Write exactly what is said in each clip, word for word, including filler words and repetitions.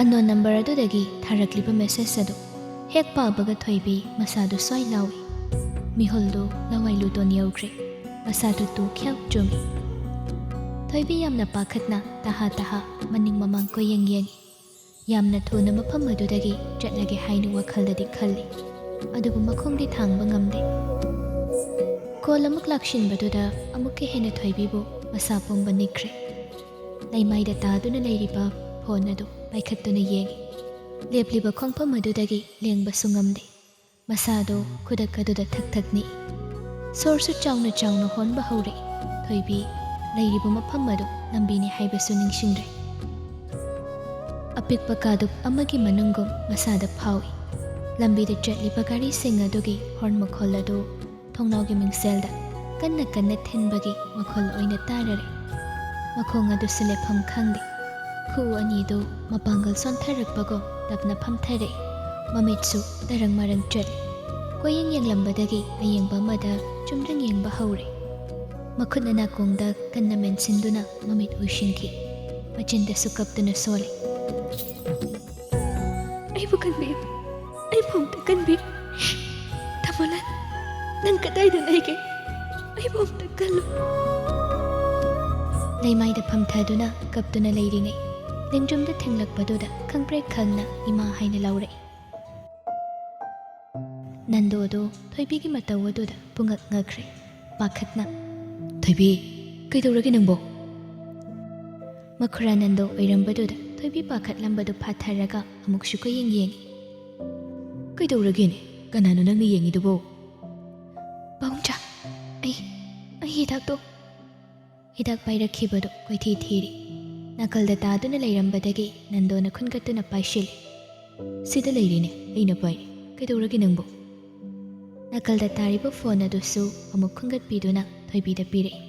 ꯑꯟꯅꯣꯟ number ꯑꯗꯨꯗꯒꯤ ꯊꯥꯔꯛꯂꯤꯕ message ꯑꯗꯨ ꯍꯦꯛ ꯄꯥꯕꯒ ꯊꯣꯏꯕꯤ ꯃꯁꯥꯗꯨ ꯁ꯭ꯋꯥꯏ ꯂꯥꯎꯏ꯫ ꯃꯤꯍꯨꯜꯗꯨ ꯂꯋꯥꯏ ꯂꯨꯗꯣꯟ ꯌꯧꯈ꯭ꯔꯦ꯫ ꯃꯁꯥꯗꯨ ꯇꯨ ꯈ꯭ꯌꯥꯎ ꯆꯨꯝꯃꯤ꯫ ꯊꯣꯏꯕꯤ ꯌꯥꯝꯅ ꯄꯥꯈꯠꯅ ꯇꯍꯥ ꯇꯍꯥ ꯃꯅꯤꯡ ꯃꯃꯥꯡ ꯀꯣꯏꯌꯦꯡ ꯌꯦꯡꯏ꯫ ꯌꯥꯝꯅ ꯊꯨꯅ ꯃꯐꯝ ꯑꯗꯨꯗꯒꯤ ꯆꯠꯂꯒꯦ ꯍꯥꯏꯅ ꯋꯥꯈꯜꯗꯗꯤ ꯈꯜꯂꯤ꯫ ꯑꯗꯨꯕꯨ ꯃꯈꯣꯡꯗꯤ ꯊꯥꯡꯕ ꯉꯝꯗꯦ꯫ ꯀꯣꯜ ꯑꯃꯨꯛ ꯂꯥꯛꯁꯤꯟꯕꯗꯨꯗ ꯑꯃꯨꯛꯀ ꯍꯦꯟꯅ ꯊꯣꯏꯕꯤꯕꯨ ꯃꯁꯥ ꯄꯨꯝꯕ ꯅꯤꯛꯈ꯭ꯔꯦ꯫ ꯂꯩꯃꯥꯏꯗ ꯇꯥꯗꯨꯅ ꯂꯩꯔꯤꯕ ꯐꯣꯟ ꯑꯗꯨ ꯄꯥꯏꯈꯠꯇꯨꯅ ꯌꯦꯡꯏ꯫ ꯂꯦꯞꯂꯤꯕ ꯈꯣꯡꯐꯝ ꯑꯗꯨꯗꯒꯤ ꯂꯦꯡꯕꯁꯨ ꯉꯝꯗꯦ꯫ ꯃꯁꯥꯗꯨ ꯈꯨꯗꯛ ꯑꯗꯨꯗ ꯊꯛ ꯊꯛ ꯅꯤꯛꯏ꯫ ꯁꯣꯔꯁꯨ ꯆꯥꯎꯅ ꯆꯥꯎꯅ ꯍꯣꯟꯕ ꯍꯧꯔꯛꯏ꯫ ꯊꯣꯏꯕꯤ ꯂꯩꯔꯤꯕ ꯃꯐꯝ ꯑꯗꯨ ꯂꯝꯕꯤꯅꯤ ꯍꯥꯏꯕꯁꯨ ꯅꯤꯡꯁꯤꯡꯗ꯭ꯔꯦ꯫ ꯑꯄꯤꯛꯄ ꯀꯥꯗꯨꯞ ꯑꯃꯒꯤ ꯃꯅꯨꯡꯒꯨꯝ ꯃꯁꯥꯗ ꯐꯥꯎꯏ꯫ ꯂꯝꯕꯤꯗ ꯆꯠꯂꯤꯕ ꯒꯥꯔꯤꯁꯤꯡ ꯑꯗꯨꯒꯤ ꯍꯣꯔꯟ ꯃꯈꯣꯜ ꯑꯗꯨ ꯊꯣꯡꯅꯥꯎꯒꯤ ꯃꯤꯡꯁꯦꯜꯗ ꯀꯟꯅ ꯀꯟꯅ ꯊꯤꯟꯕꯒꯤ ꯃꯈꯣꯜ ꯑꯣꯏꯅ ꯇꯥꯔꯔꯦ꯫ ꯃꯈꯣꯡ ꯑꯗꯨꯁꯨ ꯂꯦꯞꯐꯝ ꯈꯪꯗꯦ꯫ ꯈꯨꯎ ꯑꯅꯤꯗꯨ ꯃꯄꯥꯡꯒꯜ ꯁꯣꯟꯊꯔꯛꯄꯒꯨꯝ ꯇꯞꯅ ꯐꯝꯊꯔꯛꯏ꯫ ꯃꯃꯤꯠꯁꯨ ꯇꯔꯪ ꯃꯔꯪ ꯆꯠꯂꯤ꯫ ꯀꯣꯏꯌꯦꯡ ꯌꯦꯡꯂꯝꯕꯗꯒꯤ ꯑꯌꯦꯡꯕ ꯑꯃꯗ ꯆꯨꯝꯗ꯭ꯔꯤꯡ ꯌꯦꯡꯕ ꯍꯧꯔꯦ꯫ ꯃꯈꯨꯠꯅ ꯅꯥꯀꯣꯡꯗ ꯀꯟꯅ ꯃꯦꯟꯁꯤꯟꯗꯨꯅ ꯃꯃꯤꯠ ꯎꯏꯁꯤꯟꯈꯤ꯫ ꯃꯆꯤꯟꯗꯁꯨ ꯀꯞꯇꯨꯅ ꯁꯣꯜꯂꯤ꯫ "ꯑꯩꯕꯨ ꯀꯟꯕꯤꯌꯨ, ꯑꯩꯕꯨ ꯑꯝꯇ ꯀꯟꯕꯤꯌꯨ꯫ ꯇꯥꯃꯣꯂꯥꯜ, ꯅꯪ ꯀꯗꯥꯏꯗ ꯂꯩꯒꯦ? ꯑꯩꯕꯨ ꯑꯝꯇ ꯀꯜꯂꯨ꯫" ꯂꯩꯃꯥꯏꯗ ꯐꯝꯊꯗꯨꯅ ꯀꯞꯇꯨꯅ ꯂꯩꯔꯤꯉꯩ, ꯂꯦꯡꯗ꯭ꯔꯨꯝꯗ ꯊꯦꯡꯂꯛꯄꯗꯨꯗ ꯈꯪꯄ꯭ꯔꯦꯛ ꯈꯪꯅ ꯏꯃꯥ ꯍꯥꯏꯅ ꯂꯥꯎꯔꯛꯏ꯫ ꯅꯟꯗꯣꯗꯨ ꯊꯣꯏꯕꯤꯒꯤ ꯃꯇꯧ ꯑꯗꯨꯗ ꯄꯨꯡꯉꯛ ꯉꯛꯈ꯭ꯔꯦ꯫ ꯄꯥꯈꯠꯅ, "ꯊꯣꯏꯕꯤ, ꯀꯩꯗꯧꯔꯒꯦ ꯅꯪꯕꯣ?" ꯃꯈꯨꯔꯥ ꯅꯟꯗꯣ ꯑꯣꯏꯔꯝꯕꯗꯨꯗ ꯊꯣꯏꯕꯤ ꯄꯥꯈꯠꯂꯝꯕꯗꯨ ꯐꯥꯊꯔꯒ ꯑꯃꯨꯛꯁꯨ ꯀꯣꯏꯌꯦꯡ ꯌꯦꯡꯉꯤ꯫ "ꯀꯩꯗꯧꯔꯒꯦꯅꯦ? ꯀꯅꯥꯅꯣ ꯅꯪꯅ ꯌꯦꯡꯉꯤꯗꯨꯕꯣ?" "ꯄꯥꯕꯨꯡꯆꯥ, ꯑꯩ, ꯑꯩ ꯍꯤꯗꯥꯛꯇꯣ꯫" ꯍꯤꯗꯥꯛ ꯄꯥꯏꯔꯛꯈꯤꯕꯗꯨ ꯀꯣꯏꯊꯤ ꯊꯤꯔꯤ꯫ ꯅꯥꯀꯜꯗ ꯇꯥꯗꯨꯅ ꯂꯩꯔꯝꯕꯗꯒꯤ ꯅꯟꯗꯣꯅ ꯈꯨꯟꯒꯠꯇꯨꯅ ꯄꯥꯏꯁꯤꯜꯂꯤ꯫ "ꯁꯤꯗ ꯂꯩꯔꯤꯅꯦ, ꯑꯩꯅ ꯄꯥꯏꯔꯤ꯫ ꯀꯩꯗꯧꯔꯒꯦ ꯅꯪꯕꯨ?" ꯅꯥꯀꯜꯗ ꯇꯥꯔꯤꯕ ꯐꯣꯟ ꯑꯗꯨꯁꯨ ꯑꯃꯨꯛ ꯈꯨꯟꯒꯠꯄꯤꯗꯨꯅ ꯊꯣꯏꯕꯤꯗ ꯄꯤꯔꯛꯏ꯫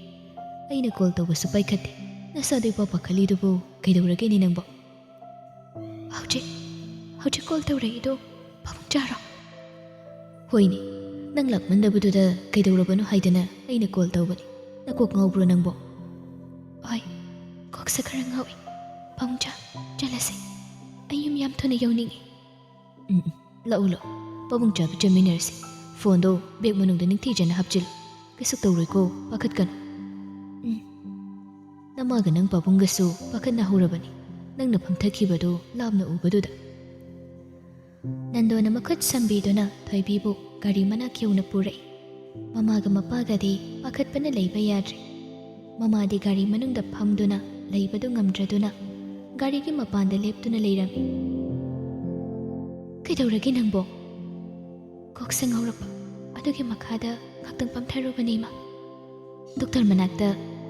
"ꯑꯩꯅ ꯀꯣꯜ ꯇꯧꯕꯁꯨ ꯄꯥꯏꯈꯠꯇꯦ꯫ ꯅꯁꯥꯗꯨ ꯏꯄꯥ ꯄꯥꯈꯠꯂꯤꯗꯨꯕꯨ ꯀꯩꯗꯧꯔꯒꯦꯅꯦ ꯅꯪꯕꯣ?" "ꯍꯧꯖꯤꯛ, ꯍꯧꯖꯤꯛ ꯀꯣꯜ ꯇꯧꯔꯛꯏꯗꯣ ꯄꯥꯕꯨꯡꯆꯥꯔꯣ?" "ꯍꯣꯏꯅꯦ, ꯅꯪ ꯂꯥꯛꯃꯟꯗꯕꯗꯨꯗ ꯀꯩꯗꯧꯔꯕꯅꯣ ꯍꯥꯏꯗꯅ ꯑꯩꯅ ꯀꯣꯜ ꯇꯧꯕꯅꯤ꯫ ꯅꯀꯣꯛ ꯉꯥꯎꯕ꯭ꯔꯣ ꯅꯪꯕꯣ?" "ꯍꯣꯏ, ꯀꯣꯛꯁꯦ ꯈꯔ ꯉꯥꯎꯏ꯫ ꯄꯥꯕꯨꯡꯆꯥ, ꯆꯠꯂꯁꯦ꯫" ꯑꯩ ꯌꯨꯝ ꯌꯥꯝ ꯊꯨꯅ ꯌꯧꯅꯤꯡꯉꯤ꯫ ꯎꯝ, ꯎꯝ, ꯂꯥꯛꯎ, ꯂꯥꯛꯎ꯫ ꯄꯥꯕꯨꯡ ꯆꯥꯕ ꯆꯠꯃꯤꯟꯅꯔꯁꯤ꯫ ꯐꯣꯟꯗꯣ ꯕꯦꯒ ꯃꯅꯨꯡꯗ ꯅꯤꯡꯊꯤꯖꯅ ꯍꯥꯞꯆꯤꯜꯂꯨ꯫ ꯀꯩꯁꯨ ꯇꯧꯔꯣꯏꯀꯣ, ꯄꯥꯈꯠꯀꯅꯨ꯫ ꯎꯝ꯫ ꯅꯃꯥꯒ ꯅꯪ ꯄꯥꯕꯨꯡꯒꯁꯨ ꯄꯥꯈꯠꯅꯍꯧꯔꯕꯅꯤ, ꯅꯪꯅ ꯐꯝꯊꯈꯤꯕꯗꯨ ꯂꯥꯞꯅ ꯎꯕꯗꯨꯗ꯫ ꯅꯟꯗꯣꯅ ꯃꯈꯨꯠ ꯁꯝꯕꯤꯗꯨꯅ ꯊꯣꯏꯕꯤꯕꯨ ꯒꯥꯔꯤ ꯃꯅꯥꯛ ꯌꯧꯅ ꯄꯨꯔꯛꯏ꯫ ꯃꯃꯥꯒ ꯃꯄꯥꯒꯗꯤ ꯄꯥꯈꯠꯄꯅ ꯂꯩꯕ ꯌꯥꯗ꯭ꯔꯦ꯫ ꯃꯃꯥꯗꯤ ꯒꯥꯔꯤ ꯃꯅꯨꯡꯗ ꯐꯝꯗꯨꯅ ꯂꯩꯕꯗꯨ ꯉꯝꯗ꯭ꯔꯗꯨꯅ ꯒꯥꯔꯤꯒꯤ ꯃꯄꯥꯟꯗ ꯂꯦꯞꯇꯨꯅ ꯂꯩꯔꯝꯃꯤ꯫ "ꯀꯩꯗꯧꯔꯒꯦ ꯅꯪꯕꯣ?" "ꯀꯣꯛꯁꯦ ꯉꯥꯎꯔꯛꯄ, ꯑꯗꯨꯒꯤ ꯃꯈꯥꯗ ꯉꯥꯛꯇꯪ ꯄꯝꯊꯔꯨꯕꯅꯤ, ꯏꯃꯥ꯫ ꯗꯣꯛꯇꯔ ꯃꯅꯥꯛꯇ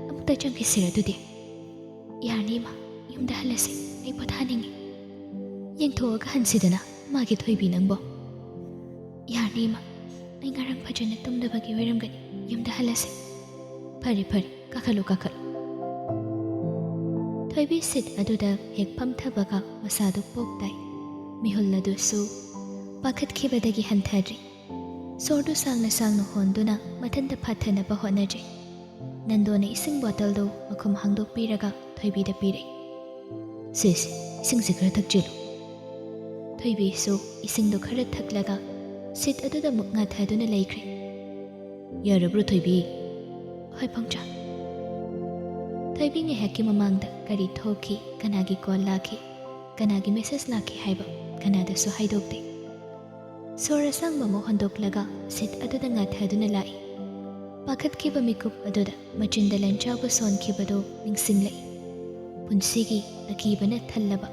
ꯑꯃꯨꯛꯇ ꯆꯪꯈꯤꯁꯤꯔ ꯑꯗꯨꯗꯤ?" "ꯌꯥꯔꯅꯤ, ꯏꯃꯥ, ꯌꯨꯝꯗ ꯍꯜꯂꯁꯤ, ꯑꯩ ꯄꯣꯊꯥꯅꯤꯡꯉꯤ꯫" "ꯌꯦꯡꯊꯣꯛꯑꯒ ꯍꯟꯁꯤꯗꯅ, ꯃꯥꯒꯤ ꯊꯣꯏꯕꯤ ꯅꯪꯕꯣ꯫" "ꯌꯥꯔꯅꯤ, ꯏꯃꯥ, ꯑꯩ ꯉꯔꯥꯡ ꯐꯖꯅ ꯇꯨꯝꯗꯕꯒꯤ ꯑꯣꯏꯔꯝꯒꯅꯤ, ꯌꯨꯝꯗ ꯍꯜꯂꯁꯤ꯫" "ꯐꯔꯦ, ꯐꯔꯦ, ꯀꯥꯈꯠꯂꯨ, ꯀꯥꯈꯠꯂꯨ꯫" ꯊꯣꯏꯕꯤ ꯁꯤꯠ ꯑꯗꯨꯗ ꯍꯦꯛ ꯐꯝꯊꯕꯒ ꯃꯁꯥꯗꯨ ꯄꯣꯞ ꯇꯥꯏ꯫ ꯃꯤꯍꯨꯜ ꯑꯗꯨꯁꯨ ꯄꯥꯈꯠꯈꯤꯕꯗꯒꯤ ꯍꯟꯊꯗ꯭ꯔꯤ꯫ ꯁꯣꯔꯗꯨ ꯁꯥꯡꯅ ꯁꯥꯡꯅ ꯍꯣꯟꯗꯨꯅ ꯃꯊꯟꯇ ꯐꯥꯊꯅꯕ ꯍꯣꯠꯅꯖꯩ꯫ ꯅꯟꯗꯣꯅ ꯏꯁꯤꯡ ꯕꯣꯇꯜꯗꯨ ꯃꯈꯨꯝ ꯍꯥꯡꯗꯣꯛꯄꯤꯔꯒ ꯊꯣꯏꯕꯤꯗ ꯄꯤꯔꯛꯏ꯫ "ꯁꯦ, ꯁꯦ, ꯏꯁꯤꯡꯁꯦ ꯈꯔ ꯊꯛꯆꯤꯜꯂꯨ꯫" ꯊꯣꯏꯕꯤꯁꯨ ꯏꯁꯤꯡꯗꯨ ꯈꯔ ꯊꯛꯂꯒ ꯁꯤꯠ ꯑꯗꯨꯗ ꯃꯨꯛ ꯉꯥꯊꯗꯨꯅ ꯂꯩꯈ꯭ꯔꯦ꯫ "ꯌꯥꯔꯕ꯭ꯔꯣ, ꯊꯣꯏꯕꯤ?" "ꯍꯣꯏ, ꯄꯥꯎꯆꯥ꯫" ꯊꯣꯏꯕꯤ ꯉꯥꯏꯍꯥꯛꯀꯤ ꯃꯃꯥꯡꯗ ꯀꯔꯤ ꯊꯣꯛꯈꯤ, ꯀꯅꯥꯒꯤ ꯀꯣꯜ ꯂꯥꯛꯈꯤ, ꯀꯅꯥꯒꯤ ꯃꯦꯁꯦꯖ ꯂꯥꯛꯈꯤ ꯍꯥꯏꯕ ꯀꯅꯥꯗꯁꯨ ꯍꯥꯏꯗꯣꯛꯇꯦ꯫ ꯁꯣꯔ ꯑꯁꯥꯡꯕ ꯑꯃ ꯍꯣꯟꯗꯣꯛꯂꯒ ꯁꯤꯠ ꯑꯗꯨꯗ ꯉꯥꯊꯗꯨꯅ ꯂꯥꯛꯏ꯫ ꯄꯥꯈꯠꯈꯤꯕ ꯃꯤꯀꯨꯞ ꯑꯗꯨꯗ ꯃꯆꯤꯟꯗ ꯂꯟꯆꯥꯎꯕ ꯁꯣꯟꯈꯤꯕꯗꯨ ꯅꯤꯡꯁꯤꯡꯂꯛꯏ꯫ ꯄꯨꯟꯁꯤꯒꯤ ꯑꯀꯤꯕꯅ ꯊꯜꯂꯕ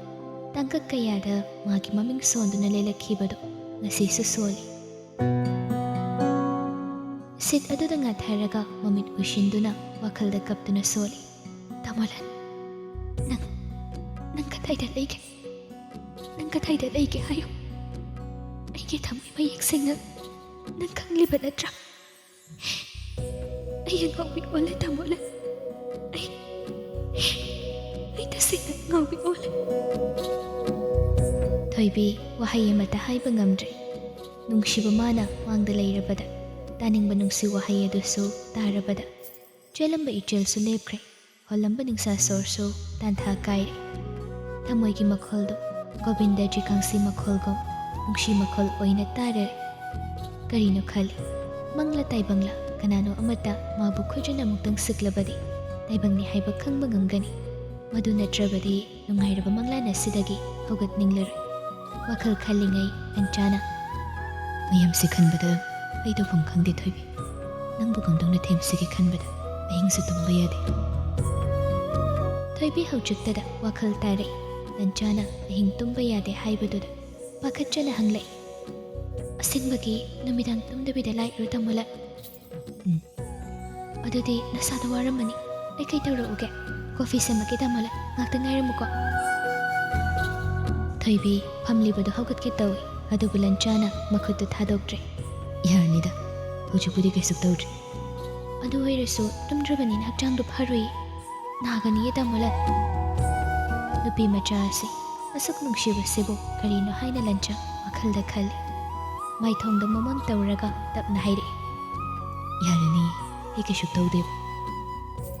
ꯇꯥꯡꯀꯛ ꯀꯌꯥꯗ ꯃꯥꯒꯤ ꯃꯃꯤꯡ ꯁꯣꯟꯗꯨꯅ ꯂꯦꯜꯂꯛꯈꯤꯕꯗꯨ ꯉꯁꯤꯁꯨ ꯁꯣꯜꯂꯤ꯫ ꯁꯤꯠ ꯑꯗꯨꯗ ꯉꯥꯊꯔꯒ ꯃꯃꯤꯠ ꯎꯏꯁꯤꯟꯗꯨꯅ ꯋꯥꯈꯜꯗ ꯀꯞꯇꯨꯅ ꯁꯣꯜꯂꯤ꯫ "ꯇꯥꯃꯣꯂꯟ, ꯅꯪ, ꯅꯪ ꯀꯗꯥꯏꯗ ꯂꯩꯒꯦ? ꯅꯪ ꯀꯗꯥꯏꯗ ꯂꯩꯒꯦ ꯍꯥꯏꯌꯨ꯫ ꯑꯩꯒꯤ ꯊꯃꯣꯏ ꯃꯌꯦꯛ ꯁꯦꯡꯅ ꯅꯪ ꯈꯪꯂꯤꯕ ꯅꯠꯇ꯭ꯔꯥ? ꯑꯩ ꯑꯉꯥꯎꯕꯤ ꯑꯣꯜꯂꯦ, ꯇꯥꯃꯣꯂꯟ꯫ ꯑꯩ, ꯑꯩ ꯇꯁꯦꯡꯅ ꯑꯉꯥꯎꯕꯤ ꯑꯣꯜꯂꯦ꯫" ꯊꯣꯏꯕꯤ ꯋꯥꯍꯩ ꯑꯃꯠꯇ ꯍꯥꯏꯕ ꯉꯝꯗ꯭ꯔꯦ꯫ ꯅꯨꯡꯁꯤꯕ ꯃꯥꯅ ꯃꯥꯡꯗ ꯂꯩꯔꯕꯗ, ꯇꯥꯅꯤꯡꯕ ꯅꯨꯡꯁꯤ ꯋꯥꯍꯩ ꯑꯗꯨꯁꯨ ꯇꯥꯔꯕꯗ, ꯆꯦꯜꯂꯝꯕ ꯏꯆꯦꯜꯁꯨ ꯂꯦꯞꯈ꯭ꯔꯦ꯫ ꯍꯣꯜꯂꯝꯕ ꯅꯤꯡꯁꯥ ꯁꯣꯔꯁꯨ ꯇꯥꯟꯊꯥ ꯀꯥꯏꯔꯦ꯫ ꯊꯃꯣꯏꯒꯤ ꯃꯈꯣꯜꯗꯨ ꯒꯣꯕꯤꯟꯗꯖꯤ ꯀꯥꯡꯁꯤ ꯃꯈꯣꯜꯒꯨꯝ ꯅꯨꯡꯁꯤ ꯃꯈꯣꯜ ꯑꯣꯏꯅ ꯇꯥꯔꯦ꯫ ꯀꯔꯤꯅꯣ ꯈꯜꯂꯤ꯫ ꯃꯪꯂꯥ ꯇꯥꯏꯕꯪꯂꯥ ꯀꯅꯥꯅꯣ ꯑꯃꯠꯇ ꯃꯥꯕꯨ ꯈꯨꯖꯟ ꯑꯃꯨꯛꯇꯪ ꯁꯤꯛꯂꯕꯗꯤ ꯇꯥꯏꯕꯪꯅꯤ ꯍꯥꯏꯕ ꯈꯪꯕ ꯉꯝꯒꯅꯤ꯫ ꯃꯗꯨ ꯅꯠꯇ꯭ꯔꯕꯗꯤ ꯅꯨꯡꯉꯥꯏꯔꯕ ꯃꯪꯂꯥꯟ ꯑꯁꯤꯗꯒꯤ ꯍꯧꯒꯠꯅꯤꯡꯂꯔꯣꯏ꯫ ꯋꯥꯈꯜ ꯈꯜꯂꯤꯉꯩ ꯂꯟꯆꯥꯅ, "ꯃꯌꯥꯝꯁꯤ ꯈꯟꯕꯗ ꯑꯩ ꯇꯧꯐꯝ ꯈꯪꯗꯦ ꯊꯣꯏꯕꯤ꯫ ꯅꯪꯕꯨ ꯀꯝꯗꯧꯅ ꯊꯦꯝꯁꯤꯒꯦ ꯈꯟꯕꯗ ꯑꯍꯤꯡꯁꯨ ꯇꯨꯝꯕ ꯌꯥꯗꯦ꯫" ꯊꯣꯏꯕꯤ ꯍꯧꯖꯤꯛꯇꯗ ꯋꯥꯈꯜ ꯇꯥꯔꯛꯏ꯫ ꯂꯟꯆꯥꯅ ꯑꯍꯤꯡ ꯇꯨꯝꯕ ꯌꯥꯗꯦ ꯍꯥꯏꯕꯗꯨꯗ ꯄꯥꯈꯠꯆꯅ ꯍꯪꯂꯛꯏ꯫ "ꯑꯁꯦꯡꯕꯒꯤ ꯅꯨꯃꯤꯗꯥꯡ ꯇꯨꯝꯗꯕꯤꯗ ꯂꯥꯛꯏꯔꯣ ꯇꯥꯃꯣꯂꯥꯜ?" "ꯎꯝ꯫" "ꯑꯗꯨꯗꯤ ꯅꯁꯥꯗꯣ ꯋꯥꯔꯝꯃꯅꯤ꯫ ꯑꯩ ꯀꯩ ꯇꯧꯔꯛꯎꯒꯦ? ꯀꯣꯐꯤ ꯁꯦꯝꯃꯛꯀꯦ ꯇꯥꯃꯣꯂꯥꯜ꯫ ꯉꯥꯛꯇ ꯉꯥꯏꯔꯝꯃꯨꯀꯣ꯫" ꯊꯣꯏꯕꯤ ꯐꯝꯂꯤꯕꯗꯨ ꯍꯧꯒꯠꯀꯦ ꯇꯧꯏ, ꯑꯗꯨꯕꯨ ꯂꯟꯆꯥꯅ ꯃꯈꯨꯠꯇꯨ ꯊꯥꯗꯣꯛꯇ꯭ꯔꯦ꯫ "ꯌꯥꯔꯅꯤꯗ, ꯍꯧꯖꯤꯛꯄꯨꯗꯤ ꯀꯩꯁꯨ ꯇꯧꯗ꯭ꯔꯤ꯫" "ꯑꯗꯨ ꯑꯣꯏꯔꯁꯨ ꯇꯨꯝꯗ꯭ꯔꯕꯅꯤꯅ ꯍꯛꯆꯥꯡꯗꯣ ꯐꯔꯣꯏꯌꯦ꯫ ꯅꯥꯒꯅꯤꯌꯦ ꯇꯥꯃꯣꯂꯥꯜ꯫" ꯅꯨꯄꯤ ꯃꯆꯥ ꯑꯁꯤ ꯑꯁꯨꯛ ꯅꯨꯡꯁꯤꯕꯁꯤꯕꯨ ꯀꯔꯤꯅꯣ ꯍꯥꯏꯅ ꯂꯟꯆꯥ ꯋꯥꯈꯜꯗ ꯈꯜꯂꯤ꯫ ꯃꯥꯏꯊꯣꯡꯗ ꯃꯃꯣꯟ ꯇꯧꯔꯒ ꯇꯞꯅ ꯍꯥꯏꯔꯛꯏ꯫ "ꯌꯥꯔꯅꯤ, ꯑꯩ ꯀꯩꯁꯨ ꯇꯧꯗꯦꯕ꯫"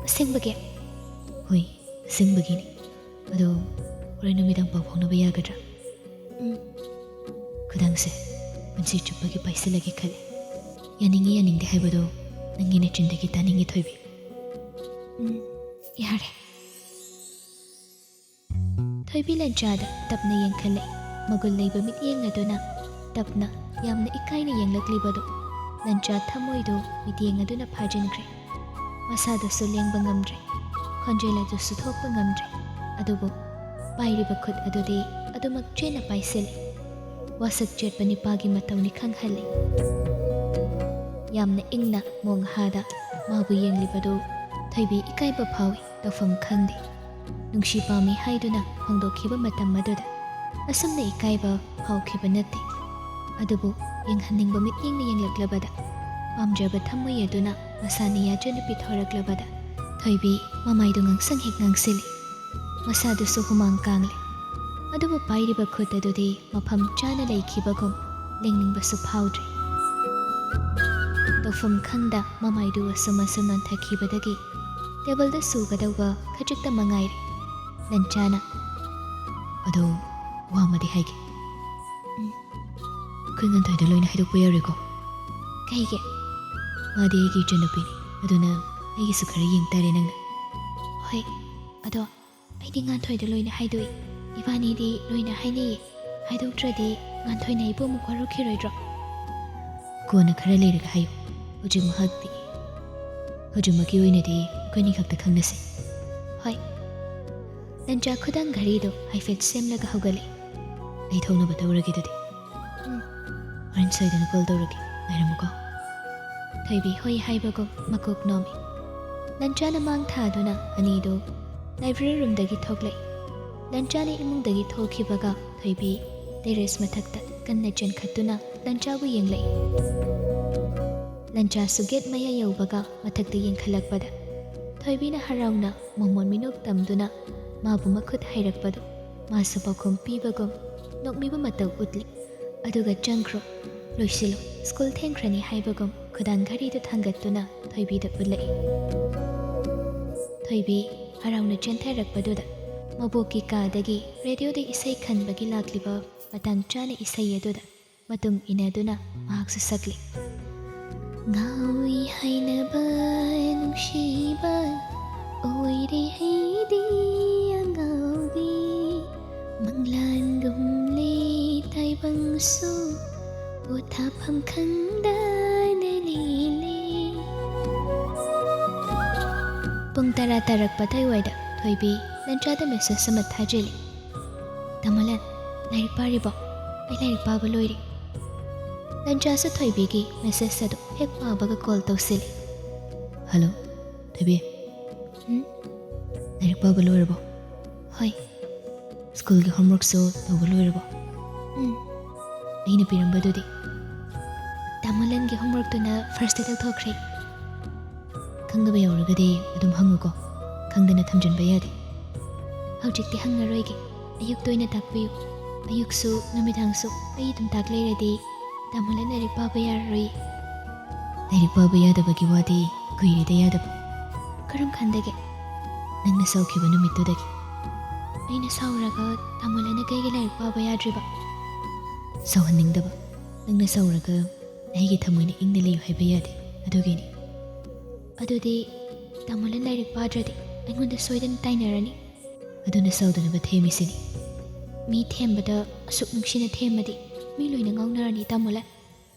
"ꯑꯁꯦꯡꯕꯒꯤ?" "ꯍꯣꯏ, ꯑꯁꯦꯡꯕꯒꯤꯅꯤ꯫ ꯑꯗꯣ ꯍꯣꯔꯦꯟ ꯅꯨꯃꯤꯗꯥꯡ ꯄꯥꯎ ꯐꯥꯎꯅꯕ ꯌꯥꯒꯗ꯭ꯔꯥ?" "ꯎꯝ꯫" "ꯈꯨꯗꯥꯡꯁꯦ ꯄꯨꯟꯁꯤ ꯆꯨꯞꯄꯒꯤ ꯄꯥꯏꯁꯤꯜꯂꯒꯦ ꯈꯜꯂꯤ꯫ ꯌꯥꯅꯤꯡꯉꯤ ꯌꯥꯅꯤꯡꯗꯦ ꯍꯥꯏꯕꯗꯣ ꯅꯪꯒꯤ ꯅꯆꯤꯟꯗꯒꯤ ꯇꯥꯅꯤꯡꯉꯤ ꯊꯣꯏꯕꯤ꯫" "ꯎꯝ, ꯌꯥꯔꯦ꯫" ꯊꯣꯏꯕꯤ ꯂꯟꯆꯥꯗ ꯇꯞꯅ ꯌꯦꯡꯈꯠꯂꯛꯏ꯫ ꯃꯒꯨꯟ ꯂꯩꯕ ꯃꯤꯠꯌꯦꯡ ꯑꯗꯨꯅ ꯇꯞꯅ, ꯌꯥꯝꯅ ꯏꯀꯥꯏꯅ ꯌꯦꯡꯂꯛꯂꯤꯕꯗꯨ ꯂꯟꯆꯥ ꯊꯃꯣꯏꯗꯨ ꯃꯤꯠꯌꯦꯡ ꯑꯗꯨꯅ ꯐꯥꯖꯤꯟꯈ꯭ꯔꯦ꯫ ꯃꯁꯥꯗꯨꯁꯨ ꯂꯦꯡꯕ ꯉꯝꯗ꯭ꯔꯦ꯫ ꯈꯣꯟꯖꯦꯜ ꯑꯗꯨꯁꯨ ꯊꯣꯛꯄ ꯉꯝꯗ꯭ꯔꯦ꯫ ꯑꯗꯨꯕꯨ ꯄꯥꯏꯔꯤꯕ ꯈꯨꯠ ꯑꯗꯨꯗꯤ ꯑꯗꯨꯃꯛ ꯆꯦꯠꯅ ꯄꯥꯏꯁꯤꯜꯂꯤ꯫ ꯋꯥꯁꯛ ꯆꯦꯠꯄ ꯅꯤꯄꯥꯒꯤ ꯃꯇꯧꯅꯤ ꯈꯪꯍꯜꯂꯤ꯫ ꯌꯥꯝꯅ ꯏꯪꯅ ꯃꯣꯡꯍꯥꯗ ꯃꯥꯕꯨ ꯌꯦꯡꯂꯤꯕꯗꯨ ꯊꯣꯏꯕꯤ ꯏꯀꯥꯏꯕ ꯐꯥꯎꯏ, ꯇꯧꯐꯝ ꯈꯪꯗꯦ꯫ ꯅꯨꯡꯁꯤ ꯄꯥꯝꯃꯤ ꯍꯥꯏꯗꯨꯅ ꯐꯣꯡꯗꯣꯛꯈꯤꯕ ꯃꯇꯝ ꯑꯗꯨꯗ ꯑꯁꯨꯝꯅ ꯏꯀꯥꯏꯕ ꯐꯥꯎꯈꯤꯕ ꯅꯠꯇꯦ꯫ ꯑꯗꯨꯕꯨ ꯌꯦꯡꯍꯟꯅꯤꯡꯕ ꯃꯤꯠꯌꯦꯡꯅ ꯌꯦꯡꯂꯛꯂꯕꯗ, ꯄꯥꯝꯖꯕ ꯊꯃꯣꯏ ꯑꯗꯨꯅ ꯃꯁꯥꯅ ꯌꯥꯖꯅ ꯄꯤꯊꯣꯔꯛꯂꯕꯗ, ꯊꯣꯏꯕꯤ ꯃꯃꯥꯏꯗꯨ ꯉꯥꯡꯁꯪ ꯍꯦꯛ ꯉꯥꯡꯁꯤꯜꯂꯤ꯫ ꯃꯁꯥꯗꯨꯁꯨ ꯍꯨꯃꯥꯡ ꯀꯥꯡꯂꯦ꯫ ꯑꯗꯨꯕꯨ ꯄꯥꯏꯔꯤꯕ ꯈꯨꯠ ꯑꯗꯨꯗꯤ ꯃꯐꯝ ꯆꯥꯅ ꯂꯩꯈꯤꯕꯒꯨꯝ ꯂꯦꯡꯅꯤꯡꯕꯁꯨ ꯐꯥꯎꯗ꯭ꯔꯦ꯫ ꯇꯧꯐꯝ ꯈꯪꯗ ꯃꯃꯥꯏꯗꯨ ꯑꯁꯨꯝ ꯑꯁꯨꯝ ꯅꯣꯟꯊꯈꯤꯕꯗꯒꯤ ꯇꯦꯕꯜꯗ ꯁꯨꯒꯗꯧꯕ ꯈꯖꯤꯛꯇ ꯃꯉꯥꯏꯔꯦ꯫ ꯂꯟꯆꯥꯅ, "ꯑꯗꯣ ꯋꯥ ꯑꯃꯗꯤ ꯍꯥꯏꯒꯦ꯫ ꯎꯝ꯫ ꯑꯩꯈꯣꯏ ꯉꯥꯟꯊꯣꯏꯗ ꯂꯣꯏꯅ ꯍꯥꯏꯗꯣꯛꯄ ꯌꯥꯔꯣꯏꯀꯣ? ꯀꯩꯒꯤ? ꯃꯥꯗꯤ ꯑꯩꯒꯤ ꯏꯆꯟꯅꯨꯄꯤꯅꯤ, ꯑꯗꯨꯅ ꯑꯩꯒꯤꯁꯨ ꯈꯔ ꯌꯦꯡ ꯇꯥꯔꯦ ꯅꯪꯅ꯫ ꯍꯣꯏ, ꯑꯗꯣ ꯑꯩꯗꯤ ꯉꯥꯟꯊꯣꯏꯗ ꯂꯣꯏꯅ ꯍꯥꯏꯗꯣꯛꯏ꯫ ꯏꯕꯥꯅꯤꯗꯤ ꯂꯣꯏꯅ ꯍꯥꯏꯅꯩꯌꯦ꯫ ꯍꯥꯏꯗꯣꯛꯇ꯭ꯔꯗꯤ ꯉꯥꯟꯊꯣꯏꯅ ꯑꯩꯕꯨ ꯑꯃꯨꯛ ꯋꯥꯔꯧꯈꯤꯔꯣꯏꯗ꯭ꯔꯣ? ꯀꯣꯟꯅ ꯈꯔ ꯂꯩꯔꯒ ꯍꯥꯏꯌꯨ꯫ ꯍꯧꯖꯤꯛ ꯃꯍꯥꯛꯇꯤ, ꯍꯧꯖꯤꯛꯃꯛꯀꯤ ꯑꯣꯏꯅꯗꯤ ꯑꯩꯈꯣꯏꯅꯤ ꯈꯛꯇ ꯈꯪꯅꯁꯦ꯫ ꯍꯣꯏ꯫ ꯂꯟꯆꯥ ꯈꯨꯗꯥꯡ ꯘꯔꯤꯗꯣ ꯍꯥꯏꯐꯦꯠ ꯁꯦꯝꯂꯒ ꯍꯧꯒꯠꯂꯦ꯫ ꯑꯩ ꯊꯣꯛꯅꯕ ꯇꯧꯔꯒꯦ ꯑꯗꯨꯗꯤ꯫ ꯎꯝ꯫ ꯍꯣꯔꯦꯟ ꯁꯣꯏꯗꯅ ꯀꯣꯜ ꯇꯧꯔꯛꯀꯦ꯫ ꯉꯥꯏꯔꯝꯃꯨꯀꯣ꯫ ꯊꯣꯏꯕꯤ ꯍꯣꯏ ꯍꯥꯏꯕꯒꯨꯝ ꯃꯀꯣꯛ ꯅꯣꯝꯃꯤ꯫ ꯂꯟꯆꯥꯅ ꯃꯥꯡ ꯊꯥꯗꯨꯅ ꯑꯅꯤꯗꯨ ꯂꯥꯏꯕ꯭ꯔꯦꯔꯤ ꯔꯨꯝꯗꯒꯤ ꯊꯣꯛꯂꯛꯏ꯫ ꯂꯟꯆꯥꯅ ꯏꯃꯨꯡꯗꯒꯤ ꯊꯣꯛꯈꯤꯕꯒ ꯊꯣꯏꯕꯤ ꯇꯦꯔꯦꯁ ꯃꯊꯛꯇ ꯀꯟꯅ ꯆꯦꯟꯈꯠꯇꯨꯅ ꯂꯟꯆꯥꯕꯨ ꯌꯦꯡꯂꯛꯏ꯫ ꯂꯟꯆꯥꯁꯨ ꯒꯦꯠ ꯃꯌꯥ ꯌꯧꯕꯒ ꯃꯊꯛꯇ ꯌꯦꯡꯈꯠꯂꯛꯄꯗ ꯊꯣꯏꯕꯤꯅ ꯍꯔꯥꯎꯅ ꯃꯣꯃꯣꯟ ꯃꯤꯅꯣꯛ ꯇꯝꯗꯨꯅ ꯃꯥꯕꯨ ꯃꯈꯨꯠ ꯍꯥꯏꯔꯛꯄꯗꯨ ꯃꯥꯁꯨ ꯄꯥꯎꯈꯨꯝ ꯄꯤꯕꯒꯨꯝ ꯅꯣꯛꯃꯤꯕ ꯃꯇꯧ ꯎꯠꯂꯤ꯫ ꯑꯗꯨꯒ "ꯆꯪꯈ꯭ꯔꯣ, ꯂꯣꯏꯁꯤꯜꯂꯣ, ꯁ꯭ꯀꯨꯜ ꯊꯦꯡꯈ꯭ꯔꯅꯤ" ꯍꯥꯏꯕꯒꯨꯝ ꯈꯨꯗꯥꯡ ꯘꯔꯤꯗꯨ ꯊꯥꯡꯒꯠꯇꯨꯅ ꯊꯣꯏꯕꯤꯗ ꯎꯠꯂꯛꯏ꯫ ꯊꯣꯏꯕꯤ ꯍꯔꯥꯎꯅ ꯆꯦꯟꯊꯔꯛꯄꯗꯨꯗ ꯃꯕꯣꯛꯀꯤ ꯀꯥꯗꯒꯤ ꯔꯦꯗꯤꯑꯣꯗ ꯏꯁꯩ ꯈꯟꯕꯒꯤ ꯂꯥꯛꯂꯤꯕ ꯃꯇꯥꯡ ꯆꯥꯅ ꯏꯁꯩ ꯑꯗꯨꯗ ꯃꯇꯨꯡ ꯏꯟꯅꯗꯨꯅ ꯃꯍꯥꯛꯁꯨ ꯁꯛꯂꯤ꯫ ꯉꯥꯎꯏ ꯍꯥꯏꯅꯕ ꯅꯨꯡꯁꯤꯕ ꯑꯣꯏꯔꯦ ꯑꯩꯗꯤ ꯑꯉꯥꯎꯕꯤ꯫ ꯃꯪꯂꯥꯟꯒꯨꯝꯂꯦ ꯇꯥꯏꯕꯪꯁꯨ ꯄꯣꯊꯥꯐꯝ ꯈꯪꯗꯅ ꯂꯦꯜꯂꯦ꯫ ꯄꯨꯡ ꯇꯔꯥ ꯇꯥꯔꯛꯄ ꯑꯗꯨꯋꯥꯏꯗ ꯊꯣꯏꯕꯤ ꯂꯟꯆꯥꯗ ꯃꯦꯁꯦꯖ ꯑꯃ ꯊꯥꯖꯤꯜꯂꯤ꯫ "ꯇꯥꯃꯣꯂꯟ, ꯂꯥꯏꯔꯤꯛ ꯄꯥꯔꯤꯕꯣ? ꯑꯩ ꯂꯥꯏꯔꯤꯛ ꯄꯥꯕ ꯂꯣꯏꯔꯦ꯫" ꯂꯟꯆꯥꯁꯨ ꯊꯣꯏꯕꯤꯒꯤ ꯃꯦꯁꯦꯖ ꯑꯗꯨ ꯍꯦꯛ ꯄꯥꯕꯒ ꯀꯣꯜ ꯇꯧꯁꯤꯜꯂꯤ꯫ "ꯍꯜꯂꯣ, ꯊꯣꯏꯕꯤ꯫ ꯎꯝ? ꯂꯥꯏꯔꯤꯛ ꯄꯥꯕ ꯂꯣꯏꯔꯕꯣ?" "ꯍꯣꯏ꯫" "ꯁ꯭ꯀꯨꯜꯒꯤ ꯍꯣꯝꯋꯔꯛꯁꯨ ꯇꯧꯕ ꯂꯣꯏꯔꯕꯣ?" "ꯎꯝ꯫" "ꯑꯩꯅ ꯄꯤꯔꯝꯕꯗꯨꯗꯤ?" "ꯇꯥꯃꯣꯂꯟꯒꯤ ꯍꯣꯝꯋꯔꯛꯇꯨꯅ ꯐꯥꯔꯁꯇ ꯇꯧꯊꯣꯛꯈ꯭ꯔꯦ꯫" "ꯈꯪꯗꯕ ꯌꯥꯎꯔꯒꯗꯤ ꯑꯗꯨꯝ ꯍꯪꯉꯨꯀꯣ꯫ ꯈꯪꯗꯅ ꯊꯝꯖꯤꯟꯕ ꯌꯥꯗꯦ꯫" "ꯍꯧꯖꯤꯛꯇꯤ ꯍꯪꯉꯔꯣꯏꯒꯦ꯫ ꯑꯌꯨꯛꯇ ꯑꯣꯏꯅ ꯇꯥꯛꯄꯤꯌꯨ꯫ ꯑꯌꯨꯛꯁꯨ ꯅꯨꯃꯤꯗꯥꯡꯁꯨ ꯑꯩ ꯑꯗꯨꯝ ꯇꯥꯛ ꯂꯩꯔꯗꯤ ꯇꯥꯃꯣꯂꯟ ꯂꯥꯏꯔꯤꯛ ꯄꯥꯕ ꯌꯥꯔꯔꯣꯏ꯫" "ꯂꯥꯏꯔꯤꯛ ꯄꯥꯕ ꯌꯥꯗꯕꯒꯤ ꯋꯥꯗꯤ ꯀꯨꯏꯔꯦꯗ ꯌꯥꯗꯕ꯫" "ꯀꯔꯝ ꯀꯥꯟꯗꯒꯤ?" "ꯅꯪꯅ ꯁꯥꯎꯈꯤꯕ ꯅꯨꯃꯤꯠꯇꯨꯗꯒꯤ꯫" "ꯑꯩꯅ ꯁꯥꯎꯔꯒ ꯇꯥꯃꯣꯂꯟꯅ ꯑꯩꯒꯤ ꯂꯥꯏꯔꯤꯛ ꯄꯥꯕ ꯌꯥꯗ꯭ꯔꯤꯕ? ꯁꯧꯍꯟꯅꯤꯡꯗꯕ꯫ ꯅꯪꯅ ꯁꯧꯔꯒ ꯑꯩꯒꯤ ꯊꯃꯣꯏꯅ ꯏꯪꯅ ꯂꯩꯌꯨ ꯍꯥꯏꯕ ꯌꯥꯗꯦ, ꯑꯗꯨꯒꯤꯅꯤ꯫ ꯑꯗꯨꯗꯤ ꯇꯥꯃꯣꯂꯟ ꯂꯥꯏꯔꯤꯛ ꯄꯥꯗ꯭ꯔꯗꯤ ꯑꯩꯉꯣꯟꯗ ꯁꯣꯏꯗꯅ ꯇꯥꯏꯅꯔꯅꯤ꯫ ꯑꯗꯨꯅ ꯁꯧꯗꯅꯕ ꯊꯦꯝꯃꯤꯁꯤꯅꯤ꯫ ꯃꯤ ꯊꯦꯝꯕꯗ ꯑꯁꯨꯛ ꯅꯨꯡꯁꯤꯅ ꯊꯦꯝꯃꯗꯤ ꯃꯤ ꯂꯣꯏꯅ ꯉꯥꯎꯅꯔꯅꯤ, ꯇꯥꯃꯣꯂꯟ꯫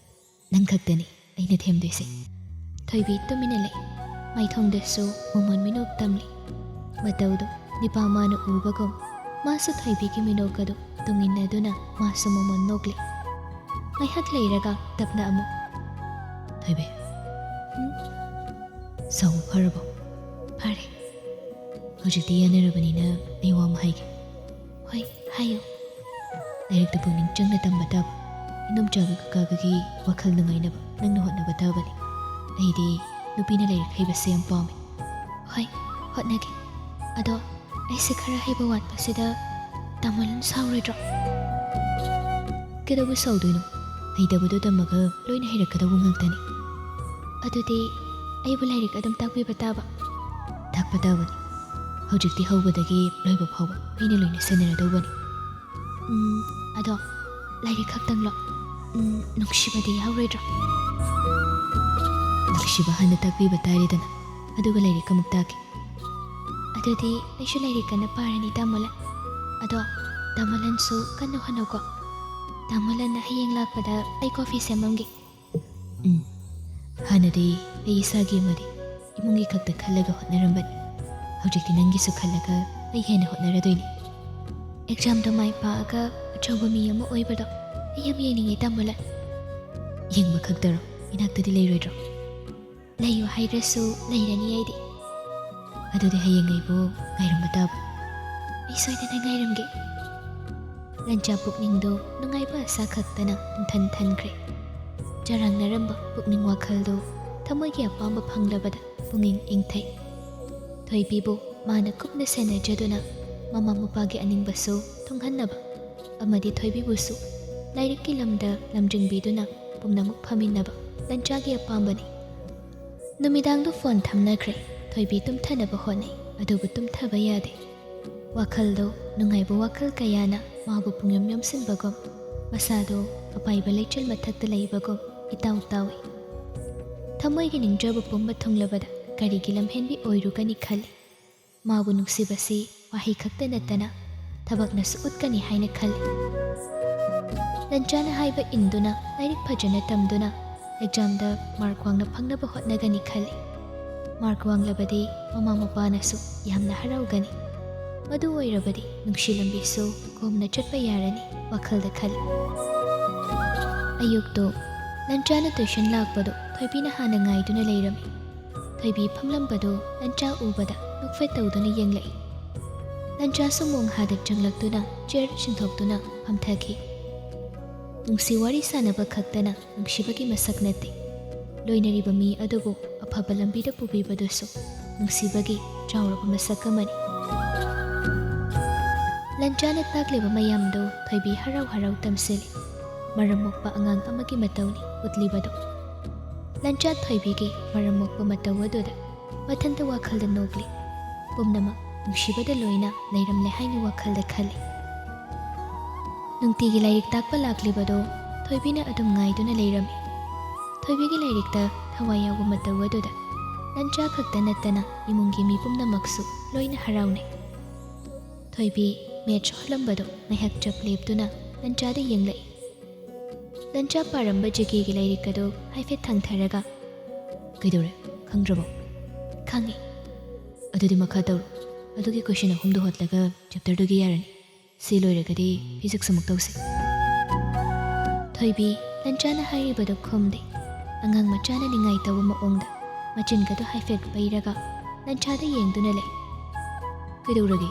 ꯅꯪ ꯈꯛꯇꯅꯤ ꯑꯩꯅ ꯊꯦꯝꯗꯣꯏꯁꯦ꯫ ꯊꯣꯏꯕꯤ ꯇꯨꯃꯤꯟꯅ ꯂꯩ꯫ ꯃꯥꯏꯊꯣꯡꯗꯁꯨ ꯃꯣꯃꯣꯟ ꯃꯤꯅꯣꯛ ꯇꯝꯂꯤ꯫ ꯃꯇꯧꯗꯣ ꯅꯤꯄꯥ ꯃꯥꯅ ꯎꯕꯒꯨꯝ ꯃꯥꯁꯨ ꯊꯣꯏꯕꯤꯒꯤ ꯃꯤꯅꯣꯛ ꯑꯗꯨ ꯇꯨꯡꯏꯟꯅꯗꯨꯅ ꯃꯥꯁꯨ ꯃꯣꯃꯣꯟ ꯅꯣꯛꯂꯤ꯫ ꯉꯥꯏꯍꯥꯛ ꯂꯩꯔꯒ ꯇꯞꯅ ꯑꯃꯨꯛ, "ꯊꯣꯏꯕꯤ, ꯎꯝ? ꯁꯥꯎꯕ ꯐꯔꯕꯣ?" "ꯐꯔꯦ꯫ ꯍꯧꯖꯤꯛꯇꯤ ꯌꯥꯅꯔꯕꯅꯤꯅ ꯑꯩ ꯋꯥ ꯑꯃ ꯍꯥꯏꯒꯦ꯫" "ꯍꯣꯏ, ꯍꯥꯏꯌꯨ꯫" "ꯂꯥꯏꯔꯤꯛꯇ ꯄꯨꯛꯅꯤꯡ ꯆꯪꯅ ꯇꯝꯕ ꯇꯥꯕ꯫ ꯏꯅꯣꯝꯆꯥꯒ ꯀꯀꯥꯒꯒꯤ ꯋꯥꯈꯜ ꯅꯨꯡꯉꯥꯏꯅꯕ ꯅꯪꯅ ꯍꯣꯠꯅꯕ ꯇꯥꯕꯅꯤ꯫ ꯑꯩꯗꯤ ꯅꯨꯄꯤꯅ ꯂꯥꯏꯔꯤꯛ ꯍꯩꯕꯁꯦ ꯌꯥꯝ ꯄꯥꯝꯃꯤ꯫" "ꯍꯣꯏ, ꯍꯣꯠꯅꯒꯦ꯫ ꯑꯗꯣ ꯑꯩꯁꯦ ꯈꯔ ꯍꯩꯕ ꯋꯥꯠꯄꯁꯤꯗ ꯇꯥꯃꯣꯂꯟ ꯁꯥꯎꯔꯣꯏꯗ꯭ꯔꯣ?" "ꯀꯩꯗꯧꯕ ꯁꯥꯎꯗꯣꯏꯅꯣ? ꯍꯩꯇꯕꯗꯣ ꯇꯝꯃꯒ ꯂꯣꯏꯅ ꯍꯩꯔꯛꯀꯗꯧꯕ ꯉꯥꯛꯇꯅꯤ꯫" "ꯑꯗꯨꯗꯤ ꯑꯩꯕꯨ ꯂꯥꯏꯔꯤꯛ ꯑꯗꯨꯝ ꯇꯥꯛꯄꯤꯕ ꯇꯥꯕ?" "ꯇꯥꯛꯄ ꯇꯥꯕꯅꯤ꯫ ꯍꯧꯖꯤꯛꯇꯤ ꯍꯧꯕꯗꯒꯤ ꯂꯣꯏꯕ ꯐꯥꯎꯕ ꯑꯩꯅ ꯂꯣꯏꯅ ꯁꯦꯟꯅꯔꯗꯧꯕꯅꯤ꯫" "ꯎꯝ, ꯑꯗꯣ ꯂꯥꯏꯔꯤꯛ ꯈꯛꯇꯪꯂꯣ? ꯎꯝ, ꯅꯨꯡꯁꯤꯕꯗꯤ ꯌꯥꯎꯔꯣꯏꯗ꯭ꯔꯣ?" "ꯅꯨꯡꯁꯤꯕ ꯍꯥꯟꯅ ꯇꯥꯛꯄꯤꯕ ꯇꯥꯔꯦꯗꯅ, ꯑꯗꯨꯒ ꯂꯥꯏꯔꯤꯛ ꯑꯃꯨꯛ ꯇꯥꯛꯀꯦ꯫" "ꯑꯗꯨꯗꯤ ꯑꯩꯁꯨ ꯂꯥꯏꯔꯤꯛ ꯀꯟꯅ ꯄꯥꯔꯅꯤ, ꯇꯥꯃꯣꯂꯟ꯫ ꯑꯗꯣ ꯇꯥꯃꯣꯂꯟꯁꯨ ꯀꯟꯅ ꯍꯣꯠꯅꯧꯀꯣ꯫ ꯇꯥꯃꯣꯂꯟꯅ ꯍꯌꯦꯡ ꯂꯥꯛꯄꯗ ꯑꯩ ꯀꯣꯐꯤ ꯁꯦꯝꯃꯝꯒꯦ꯫" "ꯎꯝ, ꯍꯥꯟꯅꯗꯤ ꯑꯩ ꯏꯁꯥꯒꯤ ꯑꯃꯗꯤ ꯏꯃꯨꯡꯒꯤ ꯈꯛꯇ ꯈꯜꯂꯒ ꯍꯣꯠꯅꯔꯝꯕꯅꯤ꯫ ꯍꯧꯖꯤꯛꯇꯤ ꯅꯪꯒꯤꯁꯨ ꯈꯜꯂꯒ ꯑꯩ ꯍꯦꯟꯅ ꯍꯣꯠꯅꯔꯗꯣꯏꯅꯤ꯫" "ꯑꯦꯛꯖꯥꯝꯗꯣ ꯃꯥꯏ ꯄꯥꯛꯑꯒ ꯑꯆꯧꯕ ꯃꯤ ꯑꯃ ꯑꯣꯏꯕꯗꯣ ꯑꯩ ꯌꯥꯝ ꯌꯦꯡꯅꯤꯡꯉꯦ, ꯇꯥꯃꯣꯂꯟ꯫" "ꯌꯦꯡꯕ ꯈꯛꯇꯔꯣ? ꯏꯅꯥꯛꯇꯗꯤ ꯂꯩꯔꯣꯏꯗ꯭ꯔꯣ?" "ꯂꯩꯌꯨ ꯍꯥꯏꯗ꯭ꯔꯁꯨ ꯂꯩꯔꯅꯤ ꯑꯩꯗꯤ꯫" "ꯑꯗꯨꯗꯤ ꯍꯌꯦꯡ ꯑꯩꯕꯨ ꯉꯥꯏꯔꯝꯕ ꯇꯥꯕ꯫" "ꯑꯩ ꯁꯣꯏꯗꯅ ꯉꯥꯏꯔꯝꯒꯦ꯫" ꯂꯟꯆꯥ ꯄꯨꯛꯅꯤꯡꯗꯣ ꯅꯨꯡꯉꯥꯏꯕ ꯑꯁꯥ ꯈꯛꯇꯅ ꯄꯨꯡꯊꯟ ꯊꯟꯈ꯭ꯔꯦ꯫ ꯆꯔꯥꯡꯅꯔꯝꯕ ꯄꯨꯛꯅꯤꯡ ꯋꯥꯈꯜꯗꯣ ꯊꯃꯣꯏꯒꯤ ꯑꯄꯥꯝꯕ ꯐꯪꯂꯕꯗ ꯄꯨꯛꯅꯤꯡ ꯏꯪꯊꯩ꯫ ꯊꯣꯏꯕꯤꯕꯨ ꯃꯥꯅ ꯀꯨꯞꯅ ꯁꯦꯟꯅꯖꯗꯨꯅ ꯃꯃꯥ ꯃꯄꯥꯒꯤ ꯑꯅꯤꯡꯕꯁꯨ ꯊꯨꯡꯍꯟꯅꯕ ꯑꯃꯗꯤ ꯊꯣꯏꯕꯤꯕꯨꯁꯨ ꯂꯥꯏꯔꯤꯛꯀꯤ ꯂꯝꯗ ꯂꯝꯖꯤꯡꯕꯤꯗꯨꯅ ꯄꯨꯝꯅꯃꯛ ꯐꯃꯤꯟꯅꯕ ꯂꯟꯆꯥꯒꯤ ꯑꯄꯥꯝꯕꯅꯤ꯫ ꯅꯨꯃꯤꯗꯥꯡꯗꯨ ꯐꯣꯟ ꯊꯝꯅꯈ꯭ꯔꯦ꯫ ꯊꯣꯏꯕꯤ ꯇꯨꯝꯊꯅꯕ ꯍꯣꯠꯅꯩ, ꯑꯗꯨꯕꯨ ꯇꯨꯝꯊꯕ ꯌꯥꯗꯦ꯫ ꯋꯥꯈꯜꯗꯣ ꯅꯨꯡꯉꯥꯏꯕ ꯋꯥꯈꯜ ꯀꯌꯥꯅ ꯃꯥꯕꯨ ꯄꯨꯡꯌꯣꯝ ꯌꯣꯝꯁꯤꯟꯕꯒꯨꯝ, ꯃꯁꯥꯗꯨ ꯑꯄꯥꯏꯕ ꯂꯩꯆꯤꯜ ꯃꯊꯛꯇ ꯂꯩꯕꯒꯨꯝ ꯏꯇꯥꯎ ꯇꯥꯎꯏ꯫ ꯊꯃꯣꯏꯒꯤ ꯅꯤꯡꯖꯕ ꯄꯨꯝꯕ ꯊꯨꯡꯂꯕꯗ ꯀꯔꯤꯒꯤ ꯂꯝꯍꯦꯟꯕꯤ ꯑꯣꯏꯔꯨꯒꯅꯤ ꯈꯜꯂꯤ꯫ ꯃꯥꯕꯨ ꯅꯨꯡꯁꯤꯕꯁꯤ ꯋꯥꯍꯩ ꯈꯛꯇ ꯅꯠꯇꯅ ꯊꯕꯛꯅꯁꯨ ꯎꯠꯀꯅꯤ ꯍꯥꯏꯅ ꯈꯜꯂꯤ꯫ ꯂꯟꯆꯥꯅ ꯍꯥꯏꯕ ꯏꯟꯗꯨꯅ ꯂꯥꯏꯔꯤꯛ ꯐꯖꯅ ꯇꯝꯗꯨꯅ ꯑꯦꯛꯖꯥꯝꯗ ꯃꯥꯔꯛ ꯋꯥꯡꯅ ꯐꯪꯅꯕ ꯍꯣꯠꯅꯒꯅꯤ ꯈꯜꯂꯤ꯫ ꯃꯥꯔꯛ ꯋꯥꯡꯂꯕꯗꯤ ꯃꯃꯥ ꯃꯄꯥꯅꯁꯨ ꯌꯥꯝꯅ ꯍꯔꯥꯎꯒꯅꯤ꯫ ꯃꯗꯨ ꯑꯣꯏꯔꯕꯗꯤ ꯅꯨꯡꯁꯤ ꯂꯝꯕꯤꯁꯨ ꯀꯣꯝꯅ ꯆꯠꯄ ꯌꯥꯔꯅꯤ ꯋꯥꯈꯜꯗ ꯈꯜꯂꯤ꯫ ꯑꯌꯨꯛꯇꯨ ꯂꯟꯆꯥꯅ ꯇꯨꯏꯁꯟ ꯂꯥꯛꯄꯗꯨ ꯊꯣꯏꯕꯤꯅ ꯍꯥꯟꯅ ꯉꯥꯏꯗꯨꯅ ꯂꯩꯔꯝꯃꯤ꯫ ꯊꯣꯏꯕꯤ ꯐꯝꯂꯝꯕꯗꯨ ꯂꯟꯆꯥ ꯎꯕꯗ ꯅꯣꯛꯐꯦꯠ ꯇꯧꯗꯨꯅ ꯌꯦꯡꯂꯛꯏ꯫ ꯂꯟꯆꯥꯁꯨ ꯃꯣꯡꯍꯥꯗ ꯆꯪꯂꯛꯇꯨꯅ ꯆꯤꯌꯔ ꯁꯤꯟꯊꯣꯛꯇꯨꯅ ꯐꯝꯊꯈꯤ꯫ ꯅꯨꯡꯁꯤ ꯋꯥꯔꯤ ꯁꯥꯟꯅꯕ ꯈꯛꯇꯅ ꯅꯨꯡꯁꯤꯕꯒꯤ ꯃꯁꯛ ꯅꯠꯇꯦ꯫ ꯂꯣꯏꯅꯔꯤꯕ ꯃꯤ ꯑꯗꯨꯕꯨ ꯑꯐꯕ ꯂꯝꯕꯤꯗ ꯄꯨꯕꯤꯕꯗꯨꯁꯨ ꯅꯨꯡꯁꯤꯕꯒꯤ ꯆꯥꯎꯔꯕ ꯃꯁꯛ ꯑꯃꯅꯤ꯫ ꯂꯟꯆꯥꯅ ꯇꯥꯛꯂꯤꯕ ꯃꯌꯥꯝꯗꯨ ꯊꯣꯏꯕꯤ ꯍꯔꯥꯎ ꯍꯔꯥꯎ ꯇꯝꯁꯤꯜꯂꯤ꯫ ꯃꯔꯝ ꯃꯣꯛꯄ ꯑꯉꯥꯡ ꯑꯃꯒꯤ ꯃꯇꯧꯅꯤ ꯎꯠꯂꯤꯕꯗꯨ꯫ ꯂꯟꯆꯥ ꯊꯣꯏꯕꯤꯒꯤ ꯃꯔꯝ ꯃꯣꯛꯄ ꯃꯇꯧ ꯑꯗꯨꯗ ꯃꯊꯟꯇ ꯋꯥꯈꯜꯗ ꯅꯣꯛꯂꯤ꯫ ꯄꯨꯝꯅꯃꯛ ꯅꯨꯡꯁꯤꯕꯗ ꯂꯣꯏꯅ ꯂꯩꯔꯝꯂꯦ ꯍꯥꯏꯅ ꯋꯥꯈꯜꯗ ꯈꯜꯂꯤ꯫ ꯅꯨꯡꯇꯤꯒꯤ ꯂꯥꯏꯔꯤꯛ ꯇꯥꯛꯄ ꯂꯥꯛꯂꯤꯕꯗꯨ ꯊꯣꯏꯕꯤꯅ ꯑꯗꯨꯝ ꯉꯥꯏꯗꯨꯅ ꯂꯩꯔꯝꯃꯤ꯫ ꯊꯣꯏꯕꯤꯒꯤ ꯂꯥꯏꯔꯤꯛꯇ ꯊꯋꯥꯏ ꯌꯥꯎꯕ ꯃꯇꯧ ꯑꯗꯨꯗ ꯂꯟꯆꯥ ꯈꯛꯇ ꯅꯠꯇꯅ ꯏꯃꯨꯡꯒꯤ ꯃꯤ ꯄꯨꯝꯅꯃꯛꯁꯨ ꯂꯣꯏꯅ ꯍꯔꯥꯎꯅꯩ꯫ ꯊꯣꯏꯕꯤ ꯃꯦꯠꯁ ꯍꯣꯠꯂꯝꯕꯗꯨ ꯉꯥꯏꯍꯥꯛ ꯆꯞ ꯂꯦꯞꯇꯨꯅ ꯂꯟꯆꯥꯗ ꯌꯦꯡꯂꯛꯏ꯫ ꯂꯟꯆꯥ ꯄꯥꯔꯝꯕ ꯖꯤꯀꯦꯒꯤ ꯂꯥꯏꯔꯤꯛ ꯑꯗꯨ ꯍꯥꯏꯐꯦꯠ ꯊꯥꯡꯊꯔꯒ, "ꯀꯩꯗꯧꯔꯦ? ꯈꯪꯗ꯭ꯔꯕꯣ?" "ꯈꯪꯉꯦ꯫" "ꯑꯗꯨꯗꯤ ꯃꯈꯥ ꯇꯧꯔꯣ꯫ ꯑꯗꯨꯒꯤ ꯀꯣꯏꯁꯟ ꯑꯍꯨꯝꯗꯣ ꯍꯣꯠꯂꯒ ꯆꯦꯞꯇꯔꯗꯨꯒꯤ ꯌꯥꯔꯅꯤ꯫ ꯁꯤ ꯂꯣꯏꯔꯒꯗꯤ ꯐꯤꯖꯤꯛꯁ ꯑꯃꯨꯛ ꯇꯧꯁꯤ꯫" ꯊꯣꯏꯕꯤ ꯂꯟꯆꯥꯅ ꯍꯥꯏꯔꯤꯕꯗꯨ ꯈꯨꯝꯗꯦ꯫ ꯑꯉꯥꯡ ꯃꯆꯥꯅ ꯅꯤꯡꯉꯥꯏ ꯇꯧꯕ ꯃꯑꯣꯡꯗ ꯃꯆꯤꯟꯒꯗꯨ ꯍꯥꯏꯐꯦꯠ ꯄꯩꯔꯒ ꯂꯟꯆꯥꯗ ꯌꯦꯡꯗꯨꯅ ꯂꯩ꯫ "ꯀꯩꯗꯧꯔꯒꯦ?"